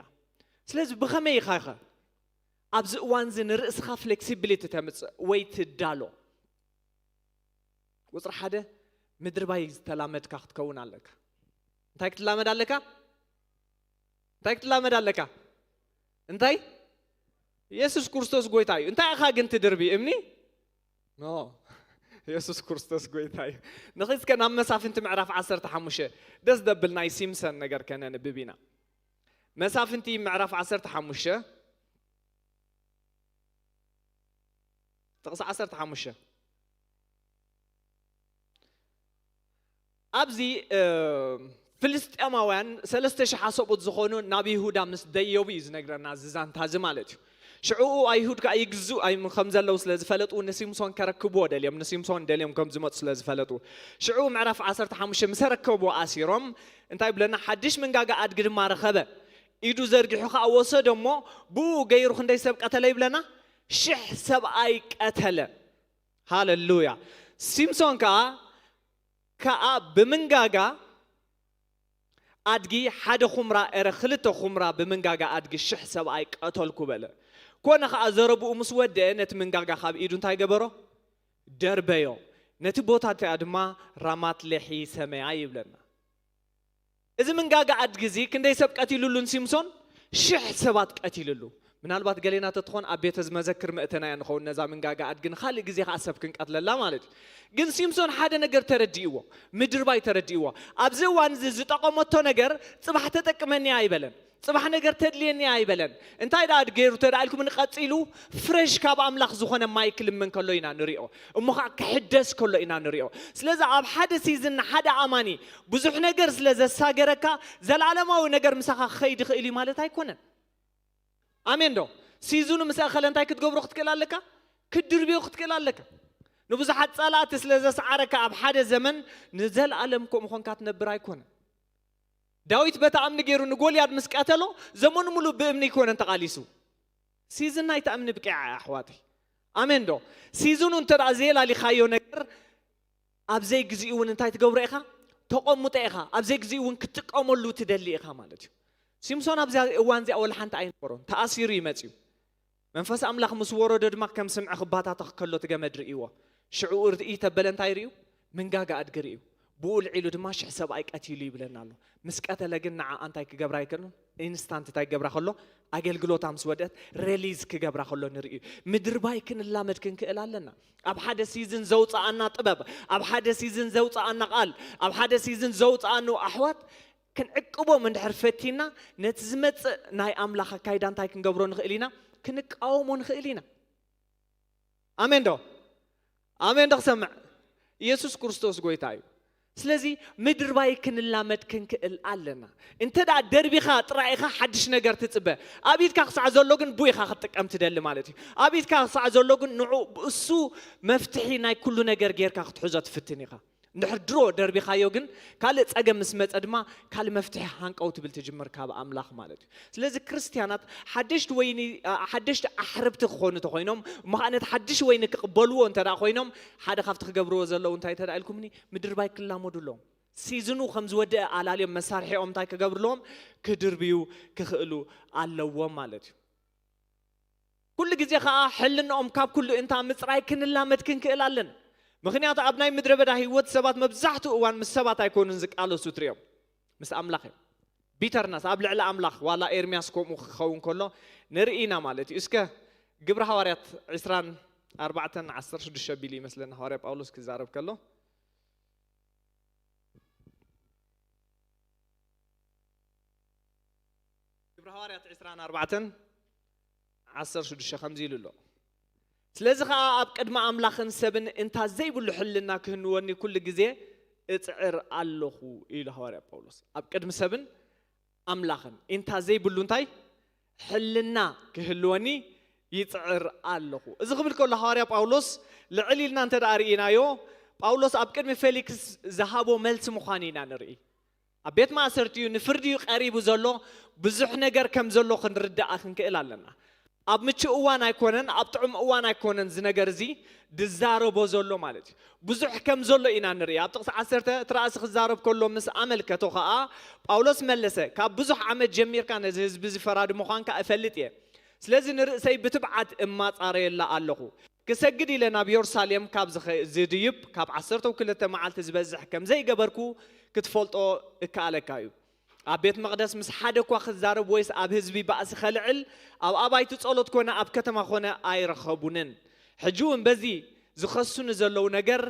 ስለዚ ብኸመይ ኢኻ ኢኻ ኣብዚ እዋን እዚ ንርእስኻ ፍሌክሲቢሊቲ ተምጽእ ወይ ትዳሎ? ቁጽሪ ሓደ ምድርባይ ዝተላመድካ ክትከውን ኣለካ። እንታይ ክትላመድ ኣለካ? እንታይ ክትላመድ ኣለካ? እንታይ? የሱስ ክርስቶስ ጎይታ እዩ። እንታይ ኢኻ ግን ትድርቢ? እምኒ? ኖ። የሱስ ክርስቶስ ጎይታ እዩ። ንኺድ እስከ ናብ መሳፍንቲ ምዕራፍ ዓሰርተ ሓሙሽተ ደስ ደብል ናይ ሲምሰን ነገር ከነንብብ ኢና። መሳፍንቲ ምዕራፍ ዓሰርተ ሓሙሽተ ጥቕሲ ዓሰርተ ሓሙሽተ። ኣብዚ፣ እ፣ ፍልስጤማውያን ሰለስተ ሽሕ ኣሰብኡት ዝኾኑ ናብ ይሁዳ ምስ ደየቡ እዩ ዝነግረና እዚ ዛንታ እዚ ማለት እዩ። ሽዕኡ ኣይሁድ ከኣ ይግዝኡ ኣይ-፣ ከም ዘለዉ ስለ ዝፈለጡ ንሲምሶን ከረክብዎ ደልዮም፣ ንሲምሶን ደልዮም ከም ዝመጹ ስለ ዝፈለጡ። ሽዑ ምዕራፍ ዓሰርተ ሓሙሽተ ምስ ኣረከብዎ ኣሲሮም እንታይ ብለና? ሓድሽ መንጋጋ ኣድጊ ድማ ረኸበ። ኢዱ ዘርጊሑ ከኣ ወሰዶ እሞ ብኡ ገይሩ ክንደይ ሰብ ቀተለ ይብለና? ሽሕ ሰብኣይ ቀተለ። ሃሌሉያ። ሲምሶን ከኣ፣ ከኣ ብምንጋጋ ኣድጊ ሓደ ኹምራ፣ ኤረ ክልተ ኹምራ ብምንጋጋ ኣድጊ ሽሕ ሰብኣይ ቀተልኩ በለ። ኮነ ኸኣ ዘረብኡ ምስ ወደአ ነቲ መንጋጋ ካብ ኢዱ እንታይ ገበሮ? ደርበዮ። ነቲ ቦታ እቲኣ ድማ ራማት ሌሒ ሰመያ ይብለና። እዚ መንጋጋ ኣድጊ እዚ ክንደይ ሰብ ቀቲሉሉን ሲምሶን? ሽሕ ሰባት ቀቲሉሉ። ምናልባት ገሌና ተትኾን ኣብ ቤተ ዝመዘክር መእተናያ ንኸውን ነዛ መንጋጋ ኣድጊ ንኻልእ ግዜ ኸዓ ሰብ ክንቀትለላ ማለት እዩ። ግን ሲምሶን ሓደ ነገር ተረዲእዎ፣ ምድርባይ ተረዲእዎ። ኣብዚ እዋን እዚ ዝጠቐመቶ ነገር ጽባሕ ተጠቅመኒ ኣይበለን። ጽባሕ ነገር ተድልየኒ ኣይበለን። እንታይ ደኣ ገይሩ ተደኣ ኢልኩም ንቐጺሉ ፍሬሽ ካብ ኣምላኽ ዝኾነ ማይ ክልምን ከሎ ኢና ንሪኦ። እሞ ኸዓ ክሕደስ ከሎ ኢና ንሪኦ። ስለዚ ኣብ ሓደ ሲዝን ንሓደ ኣማኒ ብዙሕ ነገር ስለ ዘሳገረካ ዘላለማዊ ነገር ምሳኻ ክኸይድ ይኽእል እዩ ማለት ኣይኮነን። ኣሜን ዶ? ሲዝኑ ምስ ኣኸለ እንታይ ክትገብሮ ክትክእል ኣለካ? ክትድርብዮ ክትክእል ኣለካ። ንብዙሓት ጸላእቲ ስለ ዘስዓረካ ኣብ ሓደ ዘመን ንዘለኣለም ከምኡ ኾንካ ትነብር ኣይኮነን። ዳዊት በታ እምኒ ገይሩ ንጎልያድ ምስ ቀተሎ ዘመኑ ሙሉእ ብእምኒ ኣይኮነን ተቓሊሱ። ሲዝን ናይታ እምኒ ብቂዓ እያ ኣሕዋተይ። ኣሜን ዶ? ሲዝኑ እንተ ደኣ ዘየላሊኻዮ ነገር ኣብ ዘይግዚኡ እውን እንታይ ትገብሮ ኢኻ? ተቐምጦ ኢኻ። ኣብ ዘይግዚኡ እውን ክትጥቀመሉ ትደሊ ኢኻ ማለት እዩ። ሲምሶን ኣብዚኣ እዋን እዚኣ ወላ ሓንቲ ኣይነበሮን። ተኣሲሩ እዩ መጺኡ። መንፈስ ኣምላኽ ምስ ወረዶ ድማ ከም ስምዒ ክባታተኽ ከሎ እቲ ገመድ ርእይዎ። ሽዑ ርእይ ተበለ እንታይ ርእዩ? መንጋጋ ኣድጊ ርእዩ። ብኡ ልዒሉ ድማ ሽሕ ሰብኣይ ቀቲሉ ይብለና ኣሎ። ምስ ቀተለ ግን ንዓ እንታይ ክገብራ ይክእልን? ኢንስታንት እንታይ ክገብራ ከሎ? ኣገልግሎታ ምስ ወደት ሬሊዝ ክገብራ ከሎ ንርኢ። ምድርባይ ክንላመድ ክንክእል ኣለና። ኣብ ሓደ ሲዝን ዘውፅኣና ጥበብ፣ ኣብ ሓደ ሲዝን ዘውፅኣና ቃል፣ ኣብ ሓደ ሲዝን ዘውፅኣኑ ኣሕዋት ክንዕቅቦም እንድሕር ፈቲና፣ ነቲ ዝመፅእ ናይ ኣምላኽ ኣካይዳ እንታይ ክንገብሮ ንኽእል ኢና? ክንቃወሞ ንኽእል ኢና። ኣሜን ዶ? ኣሜን ዶ ክሰምዕ? ኢየሱስ ክርስቶስ ጎይታ እዩ። ስለዚ ምድርባይ ክንላመድ ክንክእል ኣለና። እንተ ደኣ ደርቢኻ ጥራይ ኢኻ ሓድሽ ነገር ትጽበ፣ ኣብ ኢድካ ክሳዕ ዘሎ ግን ብኡ ኢኻ ክትጥቀም ትደሊ ማለት እዩ። ኣብ ኢድካ ክሳዕ ዘሎ ግን ንዑ እሱ መፍትሒ ናይ ኩሉ ነገር ጌርካ ክትሕዞ ትፍትን ኢኻ። እንድሕር ድሮ ደርቢኻዮ ግን ካልእ ጸገም ምስ መጸ ድማ ካልእ መፍትሒ ሃንቀው ትብል ትጅምር ካብ ኣምላኽ ማለት እዩ። ስለዚ ክርስትያናት ሓደሽቲ ወይኒ ሓደሽቲ ኣሕርብቲ ክኾኑ ተኾይኖም፣ እሞ ከዓ ነቲ ሓድሽ ወይኒ ክቕበልዎ እንተ ደኣ ኮይኖም፣ ሓደ ካብቲ ክገብርዎ ዘለዉ እንታይ እንተ ደኣ ኢልኩምኒ፣ ምድርባይ ክላመዱ ኣለዎም። ሲዝኑ ከም ዝወደአ ኣላልዮም መሳርሒኦም እንታይ ክገብሩ ኣለዎም? ክድርብዩ ክኽእሉ ኣለዎም ማለት እዩ። ኩሉ ግዜ ከዓ ሕልንኦም ካብ ኩሉ እንታ ምፅራይ ክንላመድ ክንክእል ኣለና። ምኽንያቱ ኣብ ናይ ምድረ በዳ ህይወት ሰባት መብዛሕትኡ እዋን ምስ ሰባት ኣይኮኑን ዝቃለሱ ትሪኦም፣ ምስ ኣምላኽ እዮም። ቢተርነስ ኣብ ልዕሊ ኣምላኽ ዋላ ኤርምያስ ከምኡ ክኸውን ከሎ ንርኢ ኢና ማለት እዩ። እስከ ግብሪ ሃዋርያት ዕስራን ኣርባዕተን ዓሰርተ ሽዱሽተ ቢሉ ይመስለኒ ሃዋርያ ጳውሎስ ክዛረብ ከሎ ግብሪ ሃዋርያት ዕስራን ኣርባዕተን ዓሰርተ ሽዱሽተ ከምዚ ኢሉ ኣሎ። ስለዚ ኸዓ ኣብ ቅድሚ ኣምላኽን ሰብን እንታ ዘይብሉ ሕልና ክህንወኒ ኩሉ ግዜ እጽዕር ኣለኹ ኢሉ ሃዋርያ ጳውሎስ። ኣብ ቅድሚ ሰብን ኣምላኽን እንታ ዘይብሉ እንታይ ሕልና ክህልወኒ ይጽዕር ኣለኹ። እዚ ክብል ከሎ ሃዋርያ ጳውሎስ ልዕል ኢልና እንተ ደኣ ርኢናዮ፣ ጳውሎስ ኣብ ቅድሚ ፌሊክስ ዝሃቦ መልሲ ምዃኑ ኢና ንርኢ። ኣብ ቤት ማእሰርቲ እዩ፣ ንፍርዲ እዩ ቀሪቡ ዘሎ። ብዙሕ ነገር ከም ዘሎ ክንርዳእ ክንክእል ኣለና። ኣብ ምቹእ እዋን ኣይኮነን፣ ኣብ ጥዑም እዋን ኣይኮነን እዚ ነገር እዚ ዝዛረቦ ዘሎ ማለት እዩ። ብዙሕ ከም ዘሎ ኢና ንርኢ። ኣብ ጥቕሲ ዓሰርተ እቲ ራእሲ ክዛረብ ከሎ ምስ ኣመልከቶ ኸኣ ጳውሎስ መለሰ፣ ካብ ብዙሕ ዓመት ጀሚርካ ነዚ ህዝቢ እዚ ፈራዲ ምዃንካ እፈልጥ እየ። ስለዚ ንርእሰይ ብትብዓት እማጻረየላ ኣለኹ። ክሰግድ ኢለ ናብ የሩሳሌም ካብ ዝኸ- ዝድይብ ካብ ዓሰርተ ክልተ መዓልቲ ዝበዝሕ ከም ዘይገበርኩ ክትፈልጦ እከኣለካ እዩ። ኣብ ቤት መቕደስ ምስ ሓደ እኳ ክዛረብ ወይስ ኣብ ህዝቢ ባእሲ ከልዕል ኣብ ኣባይቲ ጸሎት ኮነ ኣብ ከተማ ኮነ ኣይረኸቡንን። ሕጂ እውን በዚ ዝኸሱኒ ዘለዉ ነገር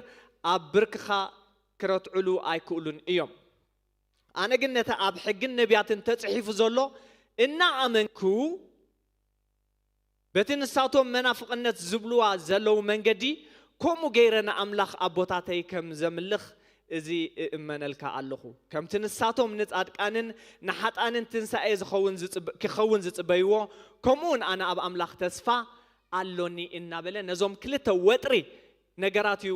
ኣብ ብርክኻ ክረትዕሉ ኣይክእሉን እዮም። ኣነ ግን ነቲ ኣብ ሕግን ነቢያትን ተጽሒፉ ዘሎ እናኣመንኩ በቲ ንሳቶም መናፍቕነት ዝብልዋ ዘለዉ መንገዲ ከምኡ ገይረ ንኣምላኽ ኣቦታተይ ከም ዘምልኽ እዚ እእመነልካ ኣለኹ። ከምቲ ንሳቶም ንጻድቃንን ንሓጣንን ትንሳኤ ዝኸውን ዝጽበ- ክኸውን ዝጽበይዎ ከምኡውን ኣነ ኣብ ኣምላኽ ተስፋ ኣሎኒ እናበለ ነዞም ክልተ ወጥሪ ነገራት እዩ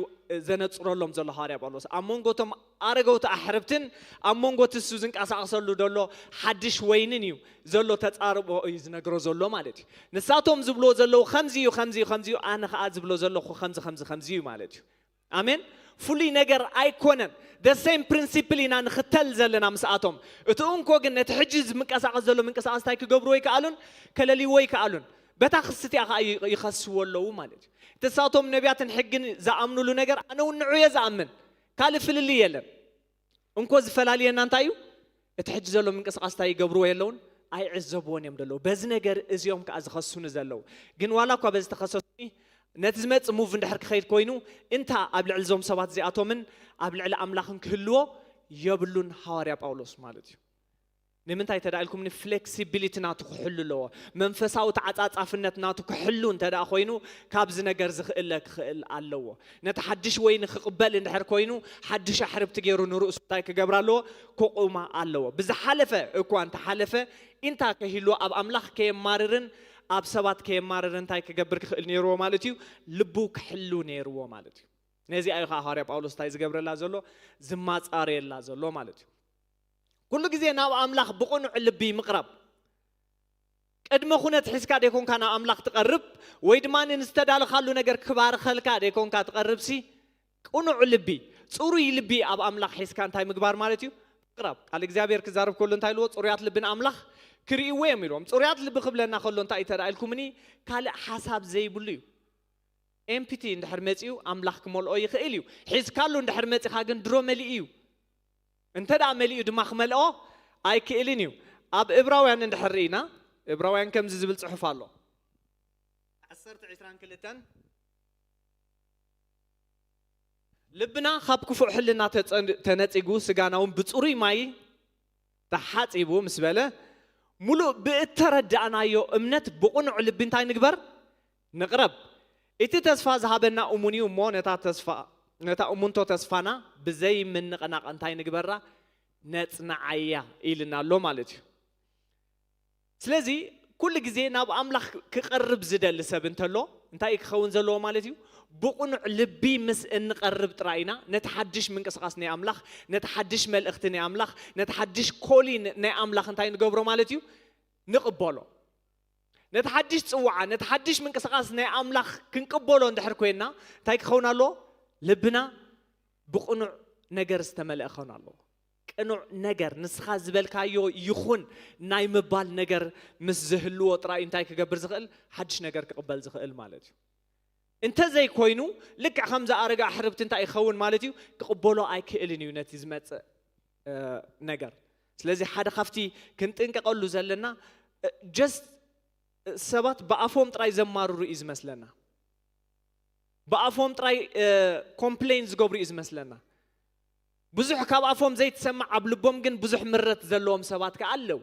ዘነጽረሎም ዘሎ ሃዋርያ ጳውሎስ። ኣብ መንጎ እቶም ኣረገውቲ ኣሕርብትን ኣብ መንጎ እቲ እሱ ዝንቀሳቐሰሉ ዘሎ ሓድሽ ወይንን እዩ ዘሎ ተጻርቦ እዩ ዝነግሮ ዘሎ ማለት እዩ። ንሳቶም ዝብልዎ ዘለዉ ከምዚ እዩ ከምዚ እዩ ከምዚ እዩ፣ ኣነ ኸኣ ዝብሎ ዘለኹ ከምዚ ከምዚ ከምዚ እዩ ማለት እዩ። ኣሜን። ፍሉይ ነገር ኣይኮነን። The same principle ኢና ንኽተል ዘለና ምስኣቶም። እቲ እንኮ ግን ነቲ ሕጂ ዝምንቀሳቐስ ዘሎ ምንቅስቓስ እንታይ ክገብርዎ ይከኣሉን ከለልይዎ ይከኣሉን። በታ ክስቲያ ከዓ ይ- ይኸስዎ ኣለዉ ማለት እዩ። እቲ ንሳቶም ነቢያትን ሕግን ዝኣምኑሉ ነገር ኣነ እውን ንዑ እየ ዝኣምን። ካልእ ፍልልይ የለን። እንኮ ዝፈላልየና እንታይ እዩ? እቲ ሕጂ ዘሎ ምንቅስቓስ እንታይ ይገብርዎ የለውን፣ ኣይዕዘብዎን እዮም ዘለዉ። በዚ ነገር እዚኦም ከዓ ዝኸሱኒ ዘለዉ። ግን ዋላ እኳ በዚ ተኸሰሱኒ፣ ነቲ ዝመጽእ ሙቭ እንድሕር ክኸይድ ኮይኑ እንታ ኣብ ልዕሊ እዞም ሰባት እዚኣቶምን ኣብ ልዕሊ ኣምላኽን ክህልዎ የብሉን ሃዋርያ ጳውሎስ ማለት እዩ። ንምንታይ እንተ ደኣ ኢልኩምኒ፣ ፍሌክሲቢሊቲ ናቱ ክሕሉ ኣለዎ። መንፈሳዊ ተዓጻጻፍነት ናቱ ክሕሉ እንተ ደኣ ኮይኑ፣ ካብዚ ነገር ዝኽእለ ክኽእል ኣለዎ። ነቲ ሓድሽ ወይኒ ክቕበል እንድሕር ኮይኑ፣ ሓድሽ ኣሕርብቲ ገይሩ ንርእሱ እንታይ ክገብራ ኣለዎ? ክቑማ ኣለዎ። ብዝሓለፈ እኳ እንተሓለፈ፣ ኢንታ ከይህልዎ ኣብ ኣምላኽ ከየማርርን ኣብ ሰባት ከየማርርን እንታይ ክገብር ክኽእል ነይርዎ ማለት እዩ? ልቡ ክሕሉ ነይርዎ ማለት እዩ። ነዚኣ እዩ ኸዓ ሃዋርያ ጳውሎስ እንታይ ዝገብረላ ዘሎ? ዝማጻረየላ ዘሎ ማለት እዩ። ኩሉ ግዜ ናብ ኣምላኽ ብቕኑዕ ልቢ ምቕራብ። ቅድመ ኩነት ሒዝካ ደይኮንካ ናብ ኣምላኽ ትቐርብ፣ ወይ ድማ ንዝተዳለኻሉ ነገር ክባርኸልካ ደይኮንካ ትቐርብሲ፣ ቅኑዕ ልቢ፣ ጽሩይ ልቢ ኣብ ኣምላኽ ሒዝካ እንታይ ምግባር ማለት እዩ? ምቕራብ። ቃል እግዚኣብሔር ክዛረብ ከሎ እንታይ ኢልዎ? ጽሩያት ልቢ ንኣምላኽ ክርእይዎ እዮም ኢልዎም። ጽሩያት ልቢ ክብለና ከሎ እንታይ እዩ ተዳ ኢልኩምኒ? ካልእ ሓሳብ ዘይብሉ እዩ። ኤምፒቲ እንድሕር መጺኡ ኣምላኽ ክመልኦ ይኽእል እዩ። ሒዝካሉ እንድሕር መጺኻ ግን ድሮ መሊኡ እዩ። እንተ ደኣ መሊኡ ድማ ክመልኦ ኣይክእልን እዩ። ኣብ እብራውያን እንድሕር ርኢና፣ እብራውያን ከምዚ ዝብል ጽሑፍ ኣሎ። ዓሰርተ ዕስራን ክልተን፣ ልብና ካብ ክፉእ ሕልና ተጸን-፣ ተነጺጉ፣ ስጋና እውን ብጽሩይ ማይ ተሓጺቡ ምስ በለ፣ ምሉእ ብእተረዳእናዮ እምነት ብቕኑዕ ልቢ እንታይ ንግበር? ንቕረብ። እቲ ተስፋ ዝሃበና እሙን እዩ እሞ፣ ነታ ተስፋ፣ ነታ እሙንቶ ተስፋና ብዘይ ምንቕናቕ እንታይ ንግበራ? ነጽንዓያ ኢልና ኣሎ ማለት እዩ። ስለዚ ኩሉ ግዜ ናብ ኣምላኽ ክቐርብ ዝደሊ ሰብ እንተሎ፣ እንታይ እዩ ክኸውን ዘለዎ ማለት እዩ? ብቕኑዕ ልቢ ምስ እንቐርብ ጥራይ ኢና ነቲ ሓድሽ ምንቅስቓስ ናይ ኣምላኽ፣ ነቲ ሓድሽ መልእኽቲ ናይ ኣምላኽ፣ ነቲ ሓድሽ ኮሊን ናይ ኣምላኽ እንታይ ንገብሮ ማለት እዩ? ንቕበሎ። ነቲ ሓድሽ ጽውዓ፣ ነቲ ሓድሽ ምንቅስቓስ ናይ ኣምላኽ ክንቅበሎ እንድሕር ኮይንና፣ እንታይ ክኸውን ኣለዎ? ልብና ብቕኑዕ ነገር ዝተመልአ ክኸውን ኣለዎ። ቅኑዕ ነገር፣ ንስኻ ዝበልካዮ ይኹን ናይ ምባል ነገር ምስ ዝህልዎ ጥራይ እንታይ ክገብር ዝኽእል? ሓድሽ ነገር ክቕበል ዝኽእል ማለት እዩ። እንተዘይኮይኑ፣ ልክዕ ከምዚ ኣረጋ ኣሕርብቲ እንታይ ይኸውን ማለት እዩ? ክቕበሎ ኣይክእልን እዩ ነቲ ዝመጽእ፣ እ፣ ነገር። ስለዚ ሓደ ካብቲ ክንጥንቀቐሉ ዘለና፣ እ፣ just ሰባት ብኣፎም ጥራይ ዘማርሩ እዩ ዝመስለና። ብኣፎም ጥራይ፣ እ፣ ኮምፕሌን ዝገብሩ እዩ ዝመስለና። ብዙሕ ካብ ኣፎም ዘይትሰማዕ፣ ኣብ ልቦም ግን ብዙሕ ምረት ዘለዎም ሰባት ከኣ ኣለዉ።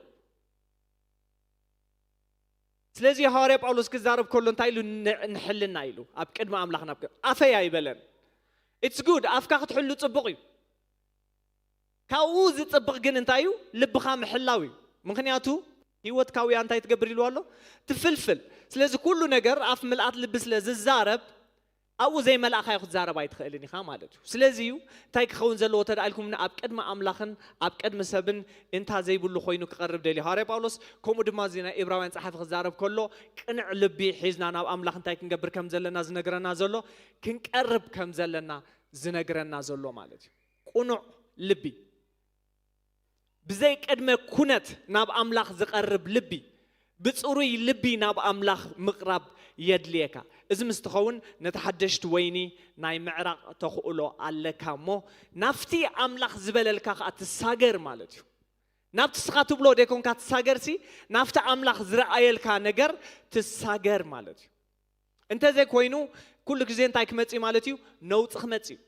ስለዚ ሃዋርያ ጳውሎስ ክዛረብ ከሎ እንታይ ኢሉ? ን-፣ ንሕልና ኢሉ። ኣብ ቅድሚ ኣምላኽ ናብ ቅድሚ ኣፈይ ኣይበለን። It's good፣ ኣፍካ ክትሕሉ ጽቡቕ እዩ። ካብኡ ዝጽብቕ ግን እንታይ እዩ? ልብኻ ምሕላው እዩ። ምኽንያቱ ህይወትካ ውያ እንታይ ትገብር ኢልዎ ኣሎ? ትፍልፍል። ስለዚ ኩሉ ነገር ኣፍ ምልኣት ልቢ ስለ ዝዛረብ፣ ኣብኡ ዘይመላእኻዮ ክትዛረብ ኣይትኽእልን ኢኻ ማለት እዩ። ስለዚ እዩ እንታይ ክኸውን ዘለዎ ተዳ ኢልኩምኒ፣ ኣብ ቅድሚ ኣምላኽን ኣብ ቅድሚ ሰብን እንታ ዘይብሉ ኮይኑ ክቐርብ ደልዩ። ሃዋርያ ጳውሎስ ከምኡ ድማ እዚ ናይ ዕብራውያን ጸሓፊ ክዛረብ ከሎ፣ ቅንዕ ልቢ ሒዝና ናብ ኣምላኽ እንታይ ክንገብር ከም ዘለና ዝነግረና ዘሎ፣ ክንቀርብ ከም ዘለና ዝነግረና ዘሎ ማለት እዩ። ቅኑዕ ልቢ፣ ብዘይ ቅድመ ኩነት ናብ ኣምላኽ ዝቐርብ ልቢ፣ ብጽሩይ ልቢ ናብ ኣምላኽ ምቕራብ የድልየካ። እዚ ምስ ትኸውን ነቲ ሓደሽቲ ወይኒ ናይ ምዕራቕ ተኽእሎ ኣለካ እሞ፣ ናብቲ ኣምላኽ ዝበለልካ ከኣ ትሳገር ማለት እዩ። ናብቲ ስኻ ትብሎ ደይኮንካ ትሳገርሲ፣ ናብቲ ኣምላኽ ዝረኣየልካ ነገር ትሳገር ማለት እዩ። እንተዘይኮይኑ፣ ኩሉ ግዜ እንታይ ክመጽእ እዩ ማለት እዩ? ነውጺ ክመጽእ እዩ።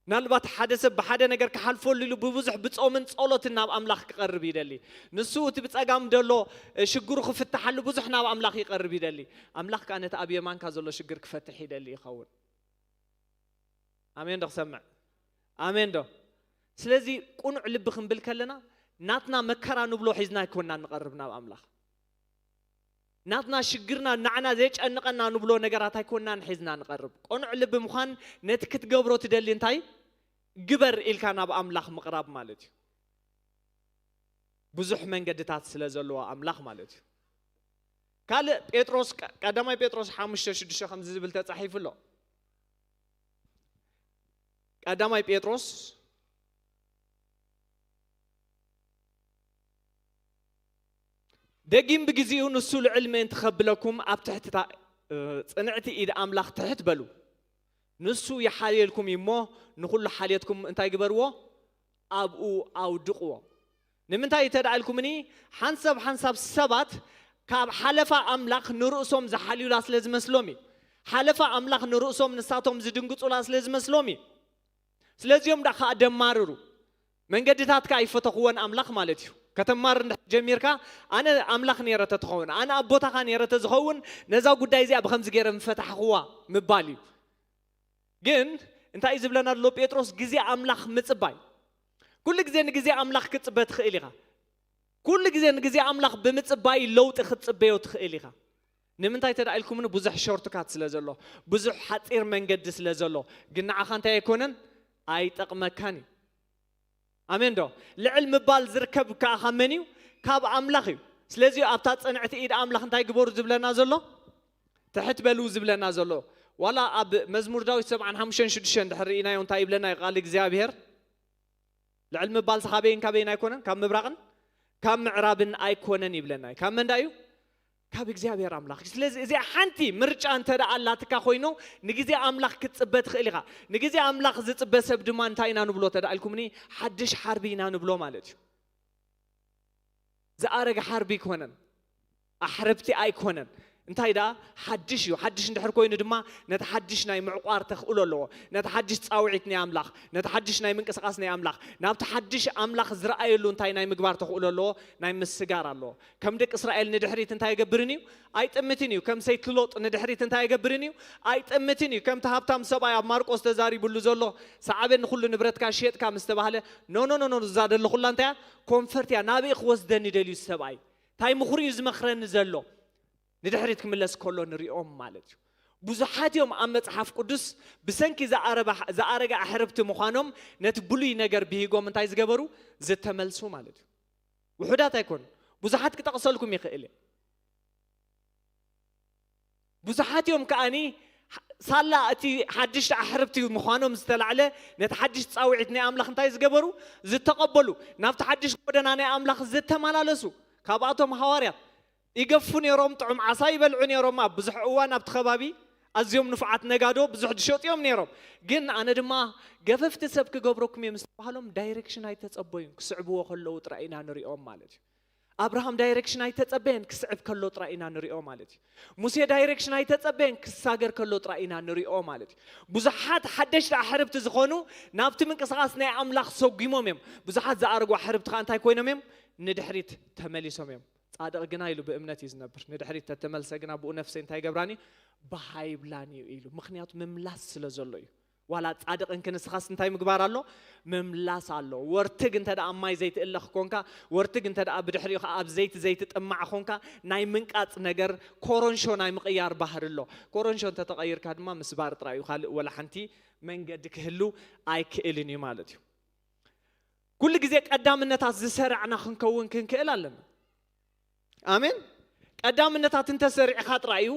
ምናልባት ሓደ ሰብ ብሓደ ነገር ክሓልፈሉ ኢሉ ብብዙሕ ብጾምን ጸሎትን ናብ ኣምላኽ ክቐርብ ይደሊ። ንሱ እቲ ብጸጋም ደሎ፣ እ፣ ሽግሩ ክፍትሓሉ ብዙሕ ናብ ኣምላኽ ይቐርብ ይደሊ። ኣምላኽ ከኣ ነቲ ኣብ የማንካ ዘሎ ሽግር ክፈትሕ ይደሊ ይኸውን። ኣሜን ዶ ክሰምዕ? ኣሜን ዶ? ስለዚ ቅኑዕ ልቢ ክንብል ከለና ናትና መከራ ንብሎ ሒዝና ኣይኮንና ንቐርብ ናብ ኣምላኽ። ናትና ሽግርና፣ ንዓና ዘየጨንቐና ንብሎ ነገራት ኣይኮንናን ሒዝና ንቐርብ። ቅኑዕ ልቢ ምዃን ነቲ ክትገብሮ ትደሊ እንታይ ግበር ኢልካ ናብ ኣምላኽ ምቕራብ ማለት እዩ። ብዙሕ መንገድታት ስለ ዘለዎ ኣምላኽ ማለት እዩ። ካልእ ጴጥሮስ፣ ቀ-፣ ቀዳማይ ጴጥሮስ ሓሙሽተ ሽዱሽተ ከምዚ ዝብል ተጻሒፉ ኣሎ። ቀዳማይ ጴጥሮስ ደጊም ብግዜኡ ንሱ ልዕል ምእንቲ ኸብለኩም ኣብ ትሕትታ፣ እ፣ ጽንዕቲ ኢድ ኣምላኽ ትሕት በሉ። ንሱ ይሓልየልኩም እዩ እሞ ንኹሉ ሓልየትኩም እንታይ ግበርዎ? ኣብኡ ኣውድቕዎ። ንምንታይ እዩ ተዳ ኢልኩምኒ? ሓንሳብ ሓንሳብ ሰባት ካብ ሓለፋ ኣምላኽ ንርእሶም ዝሓልዩላ ስለ ዝመስሎም እዩ። ሓለፋ ኣምላኽ ንርእሶም ንሳቶም ዝድንግጹላ ስለ ዝመስሎም እዩ። ስለዚኦም ደኣ ከኣ ደማርሩ። መንገድታትካ ኣይፈተኽዎን ኣምላኽ ማለት እዩ። ከተማር እንድሕር ጀሚርካ፣ ኣነ ኣምላኽ ነይረ ተትኸውን፣ ኣነ ኣብ ቦታኻ ነይረ ተዝኸውን፣ ነዛ ጉዳይ እዚኣ ብኸምዚ ገይረ ምፈታሕኽዋ ምባል እዩ። ግን እንታይ እዩ ዝብለና ዘሎ ጴጥሮስ? ግዜ ኣምላኽ ምጽባይ። ኩሉ ግዜ ንግዜ ኣምላኽ ክትጽበ ትኽእል ኢኻ። ኩሉ ግዜ ንግዜ ኣምላኽ ብምጽባይ ለውጢ ክትጽበዮ ትኽእል ኢኻ። ንምንታይ ተዳ ኢልኩምኒ? ብዙሕ ሾርትካት ስለ ዘሎ፣ ብዙሕ ሓጺር መንገዲ ስለ ዘሎ። ግን ንዓኻ እንታይ ኣይኮነን? ኣይጠቕመካን እዩ። ኣሜን ዶ? ልዕል ምባል ዝርከብ ከኣ ካብ መን እዩ? ካብ ኣምላኽ እዩ። ስለዚ ኣብታ ጽንዕቲ ኢድ ኣምላኽ እንታይ ግበሩ ዝብለና ዘሎ? ትሕት በሉ ዝብለና ዘሎ። ዋላ ኣብ መዝሙር ዳዊት ሰብዓን ሓሙሽተን ሽዱሽተን እንድሕር ርኢናዮ እንታይ ይብለና እዩ ቃል እግዚኣብሔር? ልዕል ምባል ካበይን ካበይን ኣይኮነን? ካብ ምብራቕን ካብ ምዕራብን ኣይኮነን ይብለና እዩ። ካብ መን ደኣ እዩ? ካብ እግዚኣብሔር ኣምላኽ እዩ። ስለዚ እዚኣ ሓንቲ ምርጫ እንተ ደኣ ኣላትካ ኮይኑ፣ ንግዜ ኣምላኽ ክትጽበ ትኽእል ኢኻ። ንግዜ ኣምላኽ ዝጽበ ሰብ ድማ እንታይ ኢና ንብሎ ተደኣ ኢልኩምኒ? ሓድሽ ሓርቢ ኢና ንብሎ ማለት እዩ። ዝኣረገ ሓርቢ ኣይኮነን፣ ኣሕርብቲ ኣይኮነን። እንታይ ደኣ ሓድሽ እዩ። ሓድሽ እንድሕር ኮይኑ ድማ ነቲ ሓድሽ ናይ ምዕቋር ተኽእሎ ኣለዎ። ነቲ ሓድሽ ጻውዒት ናይ ኣምላኽ፣ ነቲ ሓድሽ ናይ ምንቅስቓስ ናይ ኣምላኽ፣ ናብቲ ሓድሽ ኣምላኽ ዝረኣየሉ እንታይ ናይ ምግባር ተኽእሎ ኣለዎ? ናይ ምስጋር ኣለዎ። ከም ደቂ እስራኤል ንድሕሪት እንታይ ይገብርን እዩ? ኣይጥምትን እዩ። ከም ሰይቲ ሎጥ ንድሕሪት እንታይ ይገብርን እዩ? ኣይጥምትን እዩ። ከምቲ ሃብታም ሰብኣይ ኣብ ማርቆስ ተዛሪቡሉ ዘሎ፣ ሰዓበኒ ኩሉ ንብረትካ ሸጥካ ምስ ተባህለ፣ ኖ ኖ ኖ ኖ፣ እዛ ዘለኹላ እንታይ እያ? ኮንፈርት እያ። ናበይ ክወስደኒ ደልዩ ሰብኣይ? እንታይ ምኽሪ እዩ ዝመኽረኒ ዘሎ? ንድሕሪት ክምለስ ከሎ ንሪኦም ማለት እዩ። ብዙሓት እዮም ኣብ መጽሓፍ ቅዱስ ብሰንኪ ዝኣረባ-፣ ዝኣረገ ኣሕርብቲ ምዃኖም ነቲ ብሉይ ነገር ብሂጎም እንታይ ዝገበሩ? ዝተመልሱ ማለት እዩ። ውሑዳት ኣይኮኑ። ብዙሓት ክጠቕሰልኩም ይኽእል እየ። ብዙሓት እዮም ከኣኒ ሳላ እቲ ሓድሽቲ ኣሕርብቲ ምዃኖም ዝተላዕለ ነቲ ሓድሽ ጻውዒት ናይ ኣምላኽ እንታይ ዝገበሩ? ዝተቐበሉ፣ ናብቲ ሓድሽ ጎደና ናይ ኣምላኽ ዝተመላለሱ። ካብኣቶም ሃዋርያት ይገፉ ነይሮም፣ ጥዑም ዓሳ ይበልዑ ነይሮም። ኣብ ብዙሕ እዋን ኣብቲ ከባቢ ኣዝዮም ንፉዓት ነጋዶ ብዙሕ ዝሸጡ እዮም ነይሮም። ግን ኣነ ድማ ገፈፍቲ ሰብ ክገብረኩም እዮም ዝተባህሎም ዳይሬክሽን ኣይተጸበዩን፣ ክስዕብዎ ከለዉ ጥራይ ኢና ንሪኦም ማለት እዩ። ኣብርሃም ዳይሬክሽን ኣይተጸበየን፣ ክስዕብ ከሎ ጥራይ ኢና ንሪኦ ማለት እዩ። ሙሴ ዳይሬክሽን ኣይተጸበየን፣ ክሳገር ከሎ ጥራይ ኢና ንሪኦ ማለት እዩ። ብዙሓት ሓደሽቲ ኣሕርብቲ ዝኾኑ ናብቲ ምንቅስቓስ ናይ ኣምላኽ ሰጒሞም እዮም። ብዙሓት ዝኣረጉ ኣሕርብቲ ከኣ እንታይ ኮይኖም እዮም? ንድሕሪት ተመሊሶም እዮም። ጻድቕ ግና ኢሉ ብእምነት እዩ ዝነብር። ንድሕሪት ተተመልሰ ግና ብኡ ነፍሰይ እንታይ ገብራን እዩ? በሃይብላን እዩ ኢሉ። ምኽንያቱ ምምላስ ስለ ዘሎ እዩ። ዋላ ጻድቕ እንክ ንስኻስ እንታይ ምግባር ኣሎ? ምምላስ ኣሎ። ወርትግ እንተ ደኣ ኣብ ማይ ዘይትእለኽ ኮንካ፣ ወርትግ እንተ ደኣ ብድሕሪኡ ኸኣ ኣብ ዘይቲ ዘይትጥማዕ ኾንካ፣ ናይ ምንቃጽ ነገር፣ ኮረንሾ ናይ ምቕያር ባህሪ ኣሎ። ኮረንሾ እንተ ተቐይርካ ድማ ምስባር ጥራይ እዩ። ካልእ ወላ ሓንቲ መንገዲ ክህሉ ኣይክእልን እዩ ማለት እዩ። ኩሉ ግዜ ቀዳምነታት ዝሰራዕና ክንከውን ክንክእል ኣለና። ኣሜን። ቀዳምነታት እንተሰሪዕኻ ጥራይ እዩ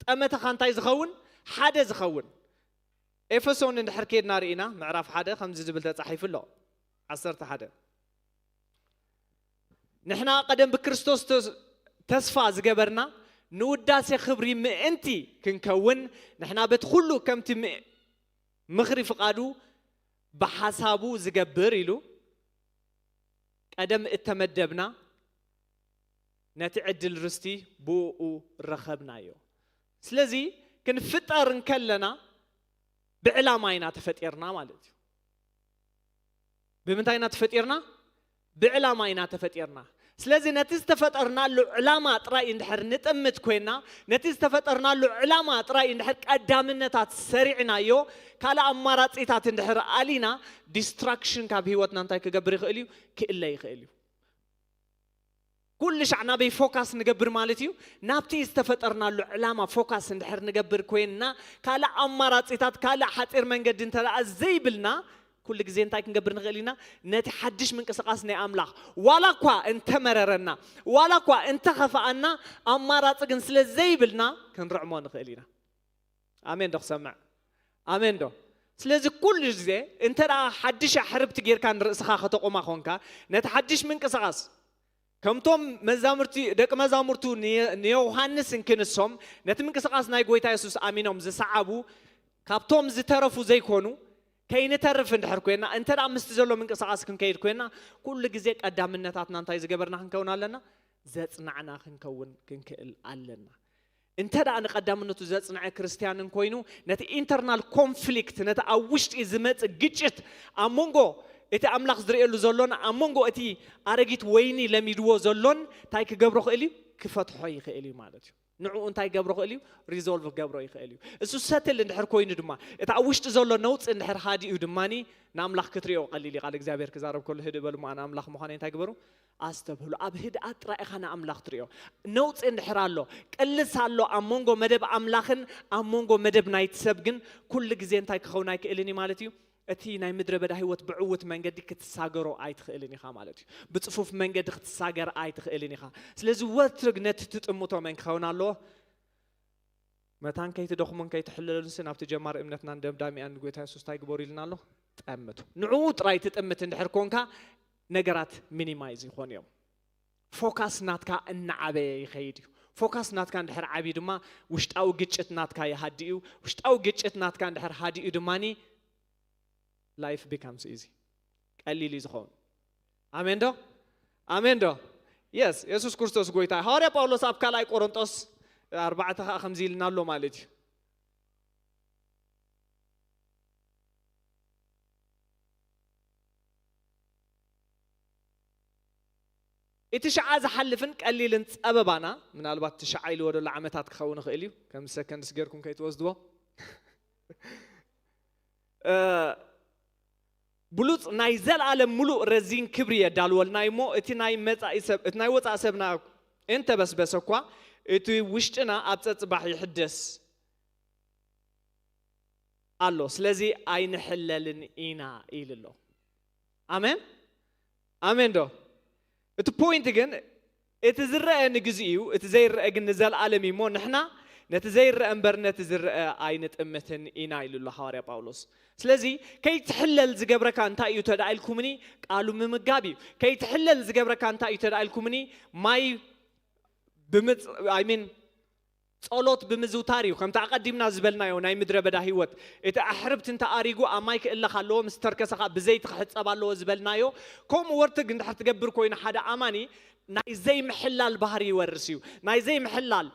ጠመተኻ እንታይ ዝኸውን? ሓደ ዝኸውን። ኤፌሶን እንድሕር ኬድና ርኢና ምዕራፍ ሓደ ከምዚ ዝብል ተጻሒፉ ኣሎ። ዓሰርተ ሓደ፣ ንሕና ቀደም ብክርስቶስ ተስ-፣ ተስፋ ዝገበርና ንውዳሴ ክብሪ ምእንቲ ክንከውን፣ ንሕና በቲ ኩሉ ከምቲ ም-፣ ምኽሪ ፍቓዱ ብሓሳቡ ዝገብር ኢሉ ቀደም እተመደብና፣ ነቲ ዕድል ርስቲ ብኡ ረኸብናዮ። ስለዚ ክንፍጠር እንከለና ብዕላማ ኢና ተፈጢርና ማለት እዩ። ብምንታይ ኢና ተፈጢርና? ብዕላማ ኢና ተፈጢርና። ስለዚ ነቲ ዝተፈጠርናሉ ዕላማ ጥራይ እንድሕር ንጥምት ኮይና፣ ነቲ ዝተፈጠርናሉ ዕላማ ጥራይ እንድሕር ቀዳምነታት ሰሪዕናዮ፣ ካልእ ኣማራጺታት እንድሕር ኣሊና፣ ዲስትራክሽን ካብ ህይወትና እንታይ ክገብር ይኽእል እዩ? ክእለ ይኽእል እዩ። ኩሉ ሻዕ ናበይ ፎካስ ንገብር ማለት እዩ? ናብቲ ዝተፈጠርናሉ ዕላማ ፎካስ እንድሕር ንገብር ኮይንና፣ ካልእ ኣማራጺታት፣ ካልእ ሓጺር መንገዲ እንተ ደኣ ዘይብልና፣ ኩሉ ግዜ እንታይ ክንገብር ንኽእል ኢና? ነቲ ሓድሽ ምንቅስቓስ ናይ ኣምላኽ፣ ዋላ እኳ እንተመረረና፣ ዋላ እኳ እንተኸፍኣና፣ ኣማራጺ ግን ስለ ዘይብልና ክንርዕሞ ንኽእል ኢና። ኣሜን ዶ ክሰምዕ? ኣሜን ዶ? ስለዚ ኩሉ ግዜ እንተ ደኣ ሓድሽ ኣሕርብቲ ጌርካ ንርእስኻ ከተቑማ ኾንካ፣ ነቲ ሓድሽ ምንቅስቓስ፣ ከምቶም መዛሙርቲ፣ ደቂ መዛሙርቱ ን-፣ ንዮሃንስ እንክንሶም፣ ነቲ ምንቅስቓስ ናይ ጎይታ የሱስ ኣሚኖም ዝሰዓቡ፣ ካብቶም ዝተረፉ ዘይኮኑ፣ ከይንተርፍ እንድሕር ኮይና፣ እንተ ደኣ ምስቲ ዘሎ ምንቅስቓስ ክንከይድ ኮይና፣ ኩሉ ግዜ ቀዳምነታትና እንታይ ዝገበርና ክንከውን ኣለና? ዘጽናዕና ክንከውን ክንክእል ኣለና። እንተ ደኣ ንቐዳምነቱ ዘጽንዐ ክርስትያን እንኮይኑ፣ ነቲ ኢንተርናል ኮንፍሊክት፣ ነቲ ኣብ ውሽጢ ዝመጽእ ግጭት፣ ኣብ መንጎ እቲ ኣምላኽ ዝርእየሉ ዘሎን ኣብ መንጎ እቲ ኣረጊት ወይኒ ለሚድዎ ዘሎን እንታይ ክገብሮ ክእል እዩ? ክፈትሖ ይኽእል እዩ ማለት እዩ። ንዕኡ እንታይ ገብሮ ክእል እዩ? ሪዞልቭ ገብሮ ይኽእል እዩ። እሱ ሰትል እንድሕር ኮይኑ ድማ፣ እቲ ኣብ ውሽጢ ዘሎ ነውጺ እንድሕር ሃዲኡ ድማኒ፣ ንኣምላኽ ክትርእዮ ቀሊል እዩ። ቃል እግዚኣብሔር ክዛረብ ከሎ፣ "ህድእ በሉ እሞ ኣነ ኣምላኽ ምዃነይ እንታይ ግበሩ? ኣስተብህሉ።" ኣብ ህድኣት ጥራይ ኢኻ ንኣምላኽ ትርእዮ። ነውጺ እንድሕር ኣሎ፣ ቅልስ ኣሎ ኣብ መንጎ መደብ ኣምላኽን ኣብ መንጎ መደብ ናይቲ ሰብ፣ ግን ኩሉ ግዜ እንታይ ክኸውን ኣይክእልን እዩ ማለት እዩ? እቲ ናይ ምድረ በዳ ህይወት ብዕዉት መንገዲ ክትሳገሮ ኣይትኽእልን ኢኻ ማለት እዩ። ብጽፉፍ መንገዲ ክትሳገር ኣይትኽእልን ኢኻ። ስለዚ ወትርግ ነቲ ትጥምቶ መን ክኸውን ኣለዎ? መታን ከይትደኽሙን ከይትሕለሉንሲ ናብቲ ጀማሪ እምነትናን ደምዳሚኣን ንጎይታ የሱስ እንታይ ግበሩ ኢልና ኣሎ? ጠምቱ። ንዕኡ ጥራይ ትጥምት እንድሕር ኮንካ ነገራት ሚኒማይዝ ይኾኑ እዮም። ፎካስ ናትካ እናዓበየ ይኸይድ እዩ። ፎካስ ናትካ እንድሕር ዓብዩ ድማ ውሽጣዊ ግጭት ናትካ ይሃድእ እዩ። ውሽጣዊ ግጭት ናትካ እንድሕር ሃድኡ ድማኒ life becomes easy፣ ቀሊል እዩ ዝኸውን። ኣሜን ዶ? ኣሜን ዶ? የስ፣ የሱስ ክርስቶስ ጎይታ። ሃዋርያ ጳውሎስ ኣብ ካልኣይ ቆሮንጦስ ኣርባዕተ ከዓ ከምዚ ኢልና ኣሎ ማለት እዩ። እቲ ሽዓ ዝሓልፍን ቀሊልን ጸበባና፣ ምናልባት እቲ ሽዓ ኢልዎ ዘሎ ዓመታት ክኸውን ይኽእል እዩ፣ ከም ሰከንድስ ጌርኩም ከይትወስድዎ። እ፣ ብሉጽ ናይ ዘልኣለም ሙሉእ ረዚን ክብሪ የዳልወልና እዩ እሞ፣ እቲ ናይ መጻኢ ሰብ፣ እቲ ናይ ወጻኢ ሰብና እንተበስበሰ እኳ፣ እቲ ውሽጥና ኣብ ጸጽባሕ ይሕደስ ኣሎ። ስለዚ ኣይንሕለልን ኢና ኢሉ ኣሎ። ኣሜን፣ ኣሜን ዶ? እቲ ፖይንት ግን እቲ ዝረአ ንግዜ እዩ፣ እቲ ዘይረአ ግን ንዘለኣለም እዩ። እሞ ንሕና ነቲ ዘይረአ እምበር ነቲ ዝረአ ኣይንጥምትን ኢና ኢሉ ኣሎ ሃዋርያ ጳውሎስ። ስለዚ ከይትሕለል ዝገብረካ እንታይ እዩ ተዳ ኢልኩምኒ፣ ቃሉ ምምጋብ እዩ። ከይትሕለል ዝገብረካ እንታይ እዩ ተዳ ኢልኩምኒ፣ ማይ ብምጽ I mean ጸሎት ብምዝውታር እዩ። ከምቲ ኣቐዲምና ዝበልናዮ ናይ ምድረ በዳ ህይወት፣ እቲ ኣሕርብቲ እንተ ኣሪጉ ኣብ ማይ ክእለኽ ኣለዎ፣ ምስ ተርከሰኻ ብዘይቲ ክሕጸብ ኣለዎ ዝበልናዮ። ከምኡ ወርትግ እንድሕር ትገብር ኮይኑ ሓደ ኣማኒ ናይ ዘይምሕላል ባህሪ ይወርስ እዩ። ናይ ዘይምሕላል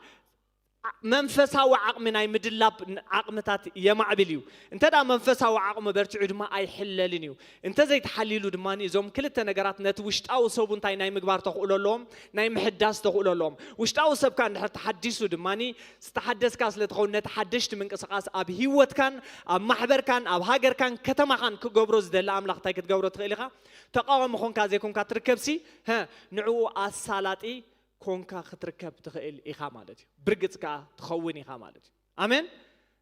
ዓ-፣ መንፈሳዊ ዓቕሚ ናይ ምድላብ ዓቕምታት የማዕብል እዩ። እንተ ደኣ መንፈሳዊ ዓቕሚ በርቲዑ ድማ ኣይሕለልን እዩ። እንተ ዘይተሓሊሉ ድማ እዞም ክልተ ነገራት ነቲ ውሽጣዊ ሰቡ እንታይ ናይ ምግባር ተኽእሎ ኣለዎም? ናይ ምሕዳስ ተኽእሎ ኣለዎም። ውሽጣዊ ሰብካ እንድሕር ተሓዲሱ ድማ ዝተሓደስካ ስለ ትኸውን ነቲ ሓደሽቲ ምንቅስቓስ ኣብ ህይወትካን ኣብ ማሕበርካን ኣብ ሃገርካን ከተማኻን ክገብሮ ዝደሊ ኣምላኽ እንታይ ክትገብሮ ትኽእል ኢኻ? ተቃዋሚ ኾንካ ዘይኮንካ ትርከብሲ፣ ሀ፣ ንዕኡ ኣሳላጢ ኮንካ ክትርከብ ትኽእል ኢኻ ማለት እዩ። ብርግጽ ከኣ ትኸውን ኢኻ ማለት እዩ። ኣሜን።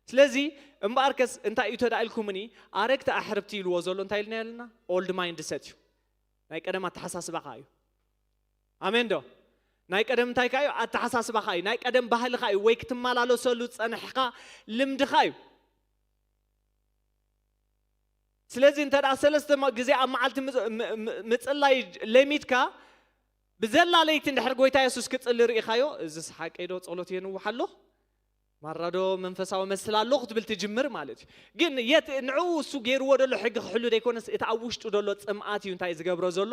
ስለዚ እምበኣርከስ እንታይ እዩ ተዳኢልኩምኒ? ኣረግቲ ኣሕርብቲ ኢልዎ ዘሎ እንታይ ኢልና ኣለና? ኦልድ ማይንድ ሰት እዩ። ናይ ቀደም ኣተሓሳስባኻ እዩ። ኣሜን ዶ? ናይ ቀደም እንታይ ከ እዩ? ኣተሓሳስባኻ እዩ። ናይ ቀደም ባህልኻ እዩ፣ ወይ ክትመላለሰሉ ዝጸንሕካ ልምድኻ እዩ። ስለዚ እንተ ደኣ ሰለስተ ማ-፣ ግዜ ኣብ መዓልቲ ምጽ-፣ ም-፣ ም-፣ ምጽላይ ለሚድካ፣ ብዘላ ለይቲ እንድሕር ጎይታ የሱስ ክጽሊ ርኢኻዮ፣ "እዝስ ሓቀይ ዶ ጸሎት የንውሕ ኣሎ? ማራ ዶ መንፈሳዊ መስል ኣሎ?" ክትብል ትጅምር ማለት እዩ። ግን የት ንዕኡ እሱ ገይርዎ ዘሎ ሕጊ ክሕሉ ዘይኮነስ፣ እቲ ኣብ ውሽጡ ዘሎ ጽምኣት እዩ እንታይ ዝገብሮ ዘሎ?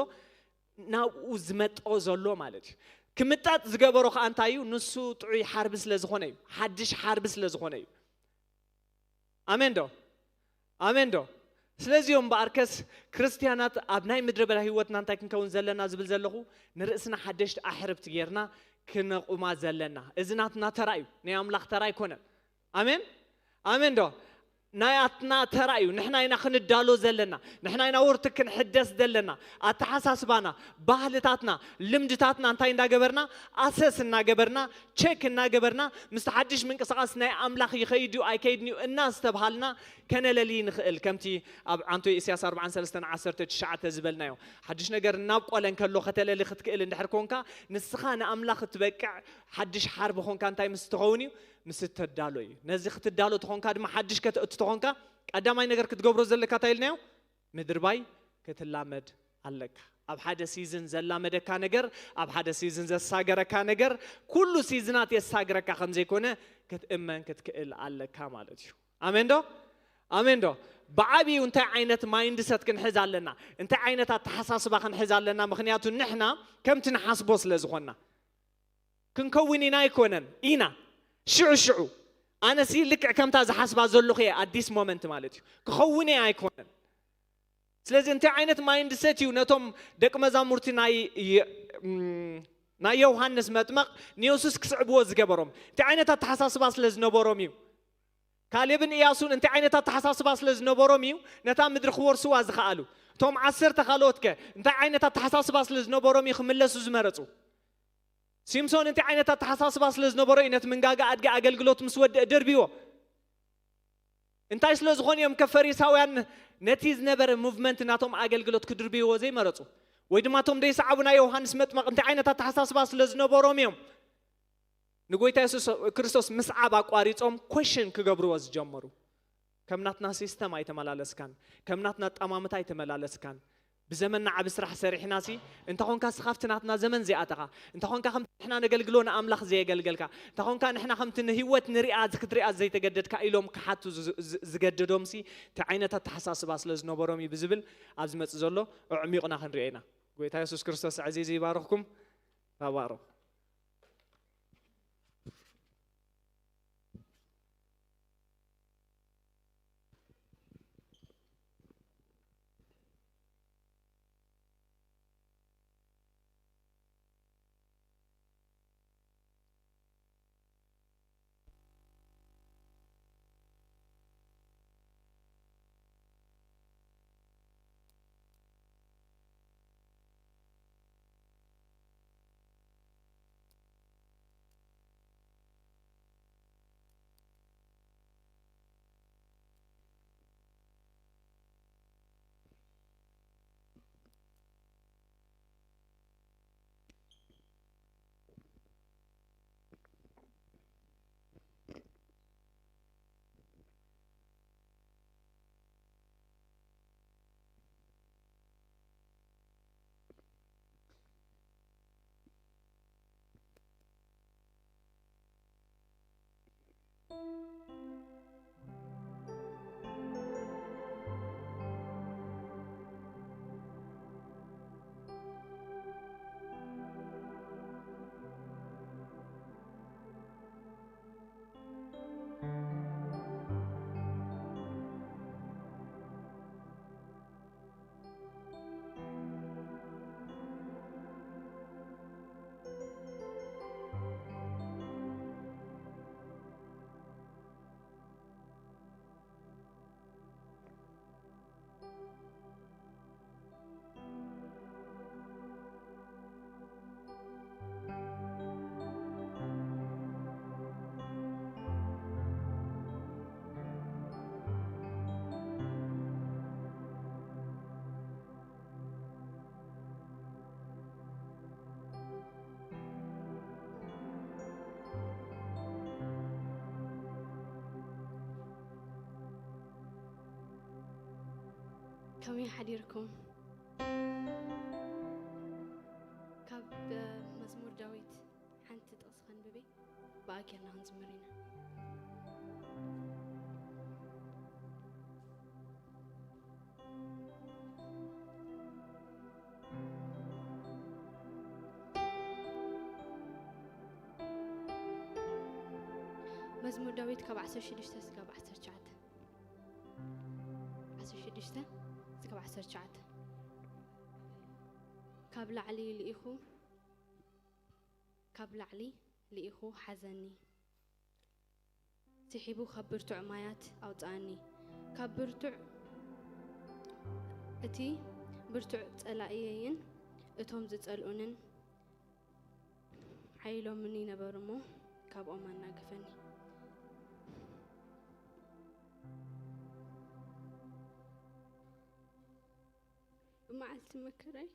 ናብኡ ዝመጦ ዘሎ ማለት እዩ። ክምጣጥ ዝገበሮ ከኣ እንታይ እዩ? ንሱ ጥዑይ ሓርቢ ስለ ዝኾነ እዩ። ሓድሽ ሓርቢ ስለ ዝኾነ እዩ። ኣሜን ዶ? ኣሜን ዶ? ስለዚ እዮም እምበኣርከስ ክርስትያናት ኣብ ናይ ምድረ በዳ ህይወትና እንታይ ክንከውን ዘለና ዝብል ዘለኹ፣ ንርእስና ሓደሽቲ ኣሕርብቲ ጌርና ክነቑማ ዘለና። እዚ ናትና ተራ እዩ፣ ናይ ኣምላኽ ተራ ኣይኮነን። ኣሜን? ኣሜን ዶ? ናይ ኣትና ተራ እዩ። ንሕና ኢና ክንዳሎ ዘለና። ንሕና ኢና ወርትግ ክንሕደስ ዘለና። ኣተሓሳስባና፣ ባህልታትና፣ ልምድታትና እንታይ እንዳገበርና? ኣሰስ እናገበርና፣ ቸክ እናገበርና፣ ምስቲ ሓድሽ ምንቅስቓስ ናይ ኣምላኽ ይኸይድ እዩ ኣይከይድን እዩ እናስተብሃልና ከነለሊ ንኽእል። ከምቲ ኣብ ዓንቶ ኢሳያስ ኣርባዓን ሰለስተን ዓሰርተ ትሽዓተ ዝበልናዮ፣ ሓድሽ ነገር እናብቆለ እንከሎ ከተለሊ ክትክእል እንድሕር ኮንካ፣ ንስኻ ንኣምላኽ እትበቅዕ ሓድሽ ሓርቢ ኾንካ እንታይ ምስ ትኸውን እዩ? ምስ እተዳሎ እዩ። ነዚ ክትዳሎ ተኾንካ ድማ፣ ሓድሽ ከተእቱ ተኾንካ፣ ቀዳማይ ነገር ክትገብሮ ዘለካ እንታይ ኢልናዮ? ምድርባይ ክትላመድ ኣለካ። ኣብ ሓደ ሲዝን ዘላመደካ ነገር፣ ኣብ ሓደ ሲዝን ዘሳገረካ ነገር፣ ኩሉ ሲዝናት የሳግረካ ከም ዘይኮነ ክትእመን ክትክእል ኣለካ ማለት እዩ። ኣሜን ዶ? ኣሜን ዶ? ብዓብዩ እንታይ ዓይነት ማይንድሰት ክንሕዝ ኣለና? እንታይ ዓይነት ኣተሓሳስባ ክንሕዝ ኣለና? ምኽንያቱ ንሕና ከምቲ ንሓስቦ ስለ ዝኾንና። ክንከውን ኢና ኣይኮነን፣ ኢና። ሽዑ ሽዑ። ኣነሲ ልክዕ ከምታ ዝሓስባ ዘለኹ እየ፣ at this moment ማለት እዩ። ክኸውን እየ ኣይኮነን። ስለዚ እንታይ ዓይነት ማይንድሰት እዩ ነቶም ደቂ መዛሙርቲ ናይ የ-፣ እም፣ ናይ ዮሃንስ መጥመቕ ንየሱስ ክስዕብዎ ዝገበሮም? እንታይ ዓይነት ኣተሓሳስባ ስለ ዝነበሮም እዩ? ካሌብን ኢያሱን እንታይ ዓይነት ኣተሓሳስባ ስለ ዝነበሮም እዩ ነታ ምድሪ ክወርስዋ ዝኸኣሉ? እቶም ዓሰርተ ካልኦት ከ እንታይ ዓይነት ኣተሓሳስባ ስለ ዝነበሮም እዩ ክምለሱ ዝመረጹ? ሲምሶን እንታይ ዓይነት ኣተሓሳስባ ስለ ዝነበሮ እዩ ነቲ መንጋጋ ኣድጊ ኣገልግሎት ምስ ወድአ ደርብይዎ? እንታይ ስለ ዝኾኑ እዮም ከ ፈሪሳውያን ነቲ ዝነበረ ሙቭመንት ናቶም ኣገልግሎት ክድርብይዎ ዘይመረጹ? ወይ ድማ እቶም ደይሰዓቡ ናይ ዮሃንስ መጥመቕ እንታይ ዓይነት ኣተሓሳስባ ስለ ዝነበሮም እዮም ንጎይታ የሱስ ክርስቶስ ምስዓብ ኣቋሪጾም ኮሽን ክገብርዎ ዝጀመሩ? ከም ናትና ሲስተም ኣይተመላለስካን፣ ከም ናትና ኣጠማምታ ኣይተመላለስካን። ብዘመንና ዓቢ ስራሕ ሰሪሕናሲ፣ እንተ ኾንካ እስኻ ኣብቲ ናትና ዘመን ዘይኣተኻ፣ እንተ ኾንካ ከምቲ ንሕና ነገልግሎ ንኣምላኽ ዘየገልገልካ፣ እንተ ኾንካ ንሕና ከምቲ ንህይወት ንሪኣ ክትሪኣ ዘይተገደድካ ኢሎም ክሓቱ ዝ-፣ ዝ-፣ ዝገደዶምሲ፣ እቲ ዓይነት ኣተሓሳስባ ስለ ዝነበሮም እዩ ብዝብል ኣብዚ መጽእ ዘሎ ኣዕሚቑና ክንሪኦ ኢና። ጎይታ የሱስ ክርስቶስ ኣዕዚዙ ይባርኽኩም። ተባረኹ። ከመይ ሓዲርኩም? ካብ መዝሙር ዳዊት ሓንቲ ጥቕሲ ከንብብ እየ፣ ብኣ ጌርና ክንዝምር ኢና። መዝሙር ዳዊት ካብ ዓሰርተ ሽዱሽተ እስካብ ዓሰርተ ትሽዓተ። ዓሰርተ ሽዱሽተ እስካብ ዓሰርተ ትሽዓተ። ካብ ላዕሊ ልኢኹ፣ ካብ ላዕሊ ልኢኹ ሓዘኒ፣ ስሒቡ ካብ ብርቱዕ ማያት ኣውጽኣኒ። ካብ ብርቱዕ፣ እቲ ብርቱዕ ጸላኢየይን እቶም ዝጸልኡንን ሓይሎምኒ ነበሩ እሞ፣ ካብኦም ኣናገፈኒ። ብመዓልቲ መከራይ፣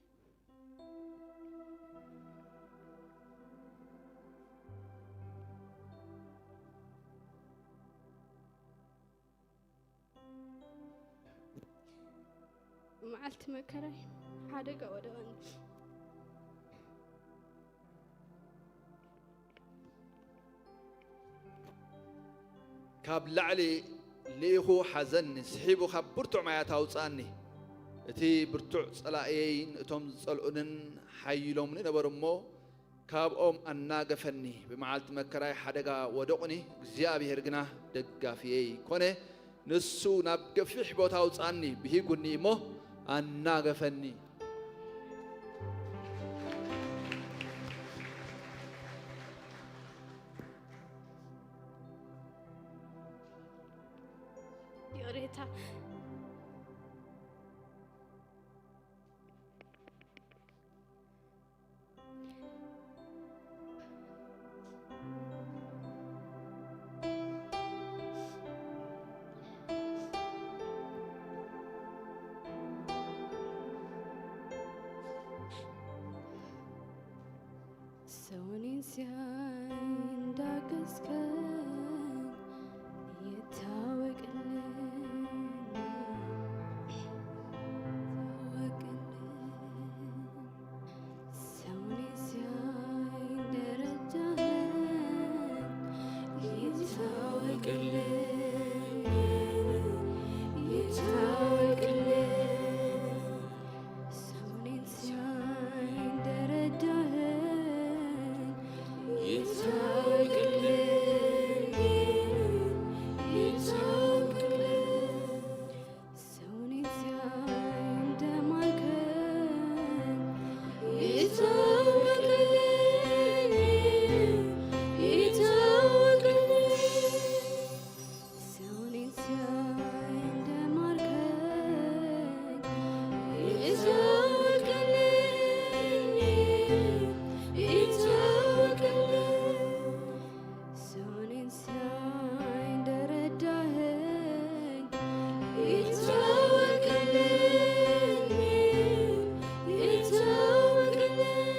ብመዓልቲ መከራይ ሓደጋ ወደቐኒ። ካብ ላዕሊ ልኢኹ ሓዘኒ፣ ስሒቡ ካብ ብርቱዕ ማያት ኣውጽኣኒ። እቲ ብርቱዕ ጸላእየይን እቶም ዝጸልኡንን ሓይሎምኒ ነበሩ እሞ፣ ካብኦም ኣናገፈኒ። ብመዓልቲ መከራይ ሓደጋ ወደቑኒ፣ እግዚኣብሄር ግና ደጋፊየይ ኮነ። ንሱ ናብ ገፊሕ ቦታ ኣውጽኣኒ፣ ብሂጉኒ እሞ ኣናገፈኒ። ይቕሬታ። ሰውኔን ሲያይ እንዳገዝከኝ ይታወቅልኝ፣ ይታወቅልኝ። ይታወቅልኝ፣ ይታወቅልኝ። ሰው እኔን ሲያይ እንደረዳኸኝ ይታወቅልኝ፣ ይታወቅልኝ። ሰው እኔን ሲያይ እንደማርከኝ ይታወቅልኝ፣ ይታወቅልኝ። ሰው እኔን ሲያይ እንደማርከኝ ይታወቅልኝ፣ ይታወቅልኝ። ሰው እኔን ሲያይ እንደረዳኸኝ ይታወቅልኝ፣ ይታወቅልኝ።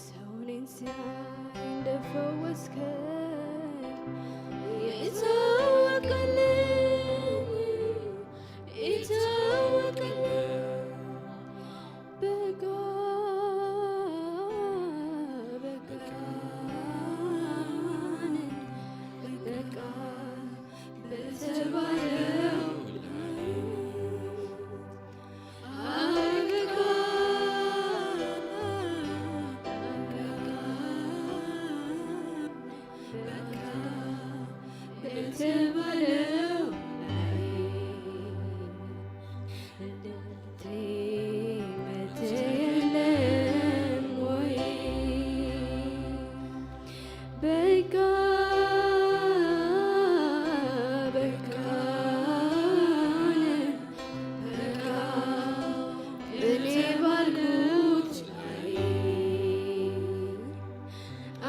ሰው እኔን ሲያይ እንደፈወስከኝ ይታወቅልኝ፣ ይታወቅልኝ። በቃ፣ በቃ፣ በቃ በተባለው አበቃ፣ አበቃ፣ በቃ በተባለው ላይ እንዳንተ መተኪያ የለም ወይ? በቃ፣ በቃ፣ በቃ እኔ ባልኩት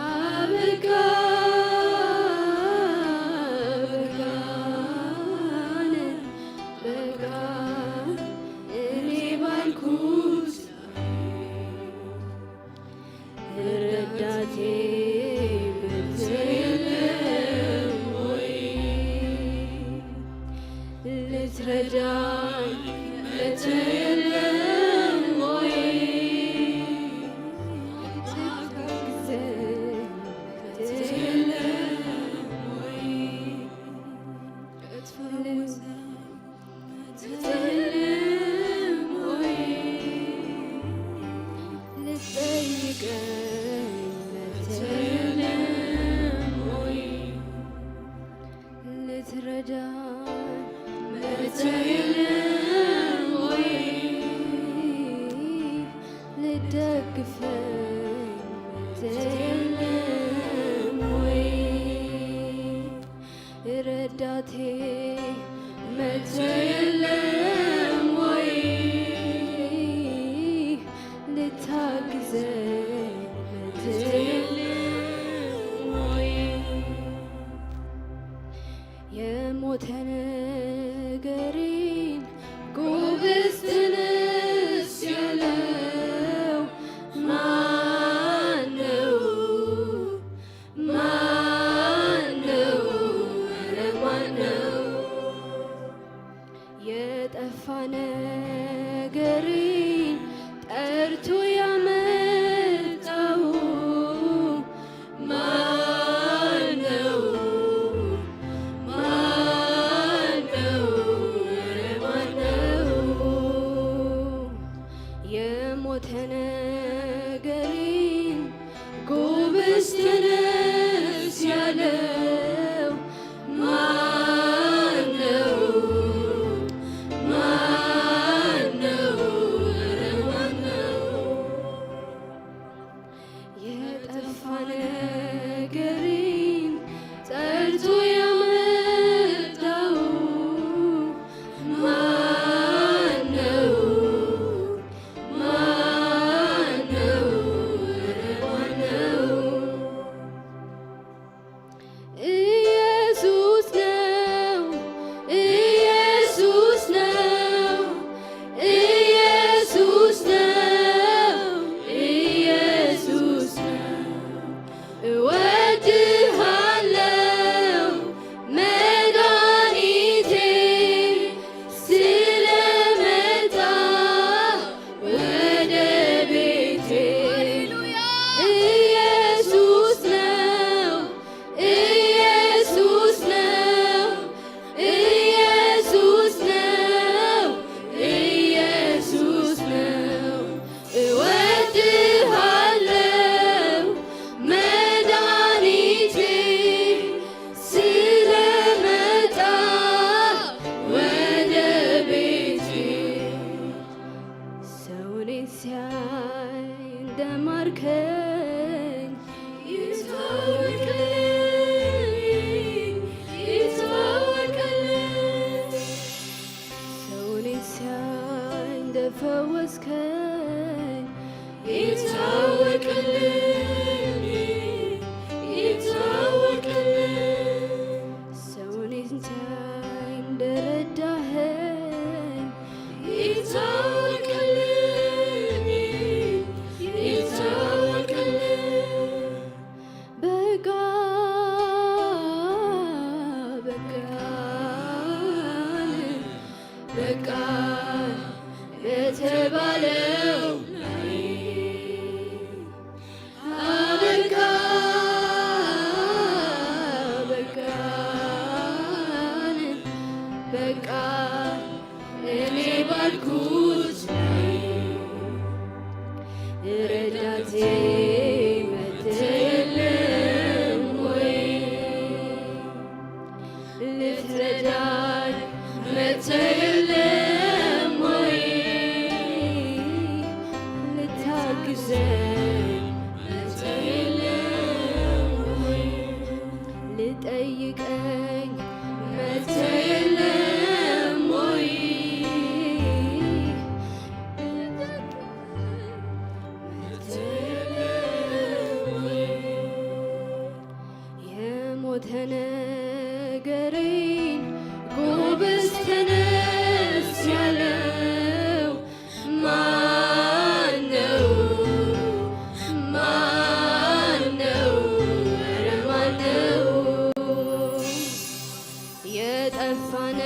አበቃ፣ በቃ፣ በቃ እኔ ባልኩት ረዳቴ መተኪያ የለም ወይ? ልትረዳኝ መተኪያ የለም ወይ? ልታግዘኝ መተኪያ የለም ወይ? ልትፈውሰኝ መተኪያ የለም ወይ? ልትጠይቀኝ መተኪያ የለም ወይ? ልትረዳኝ መተኪያ የለም ወይ? ልትደግፈኝ መተኪያ የለም ወይ? ረዳቴ መተኪያ የለም ወይ? ልታግዘኝ መተኪያ የለም ወይ? የሞተ ነገሬን ጎበዝ ተነስ ያለው ማን ነው? ማን ነው? ኧረ ማን ነው? የጠፋ ነገሬን ጠርቶ ያመጣው ማን ነው? ማን ነው? ኧረ ማን ነው? የሞተ ነገሬን ጎበዝ ተነስ ያለው ማን ነው? ማን ነው? ኧረ ማን ነው? የጠፋ ነገሬን ጠርቶ ያመጣው ማን ነው? ማን ነው? ኧረ ማን ነው? ኢየሱስ ነው፣ ኢየሱስ ነው፣ ኢየሱስ ነው፣ ኢየሱስ ነው። እወድሃለሁ፣ እስከ ይታወቅልኝ፣ ይታወቅልኝ። ሰው እኔ እንታይ እንደረዳኸኝ ይታወቅልኝ፣ ይታወቅልኝ። በቃ፣ በቃ፣ በቃ በተባለው ላይ አበቃ፣ በቃ፣ በቃ እኔ ባልኩት ላይ ረዳቴ መጥተህ የለም ወይ? ልትረዳኝ መጥተህ የለም ወይ? ልታግዘኝ መጥተህ የለም ወይ? ልጠይቀኝ መጥተህ የለም ወይ? የሞተ ነገሬን ጎበዝ ተነስ ያለው ማነው? ማነው? ኧረ ማነው? የጠፋነ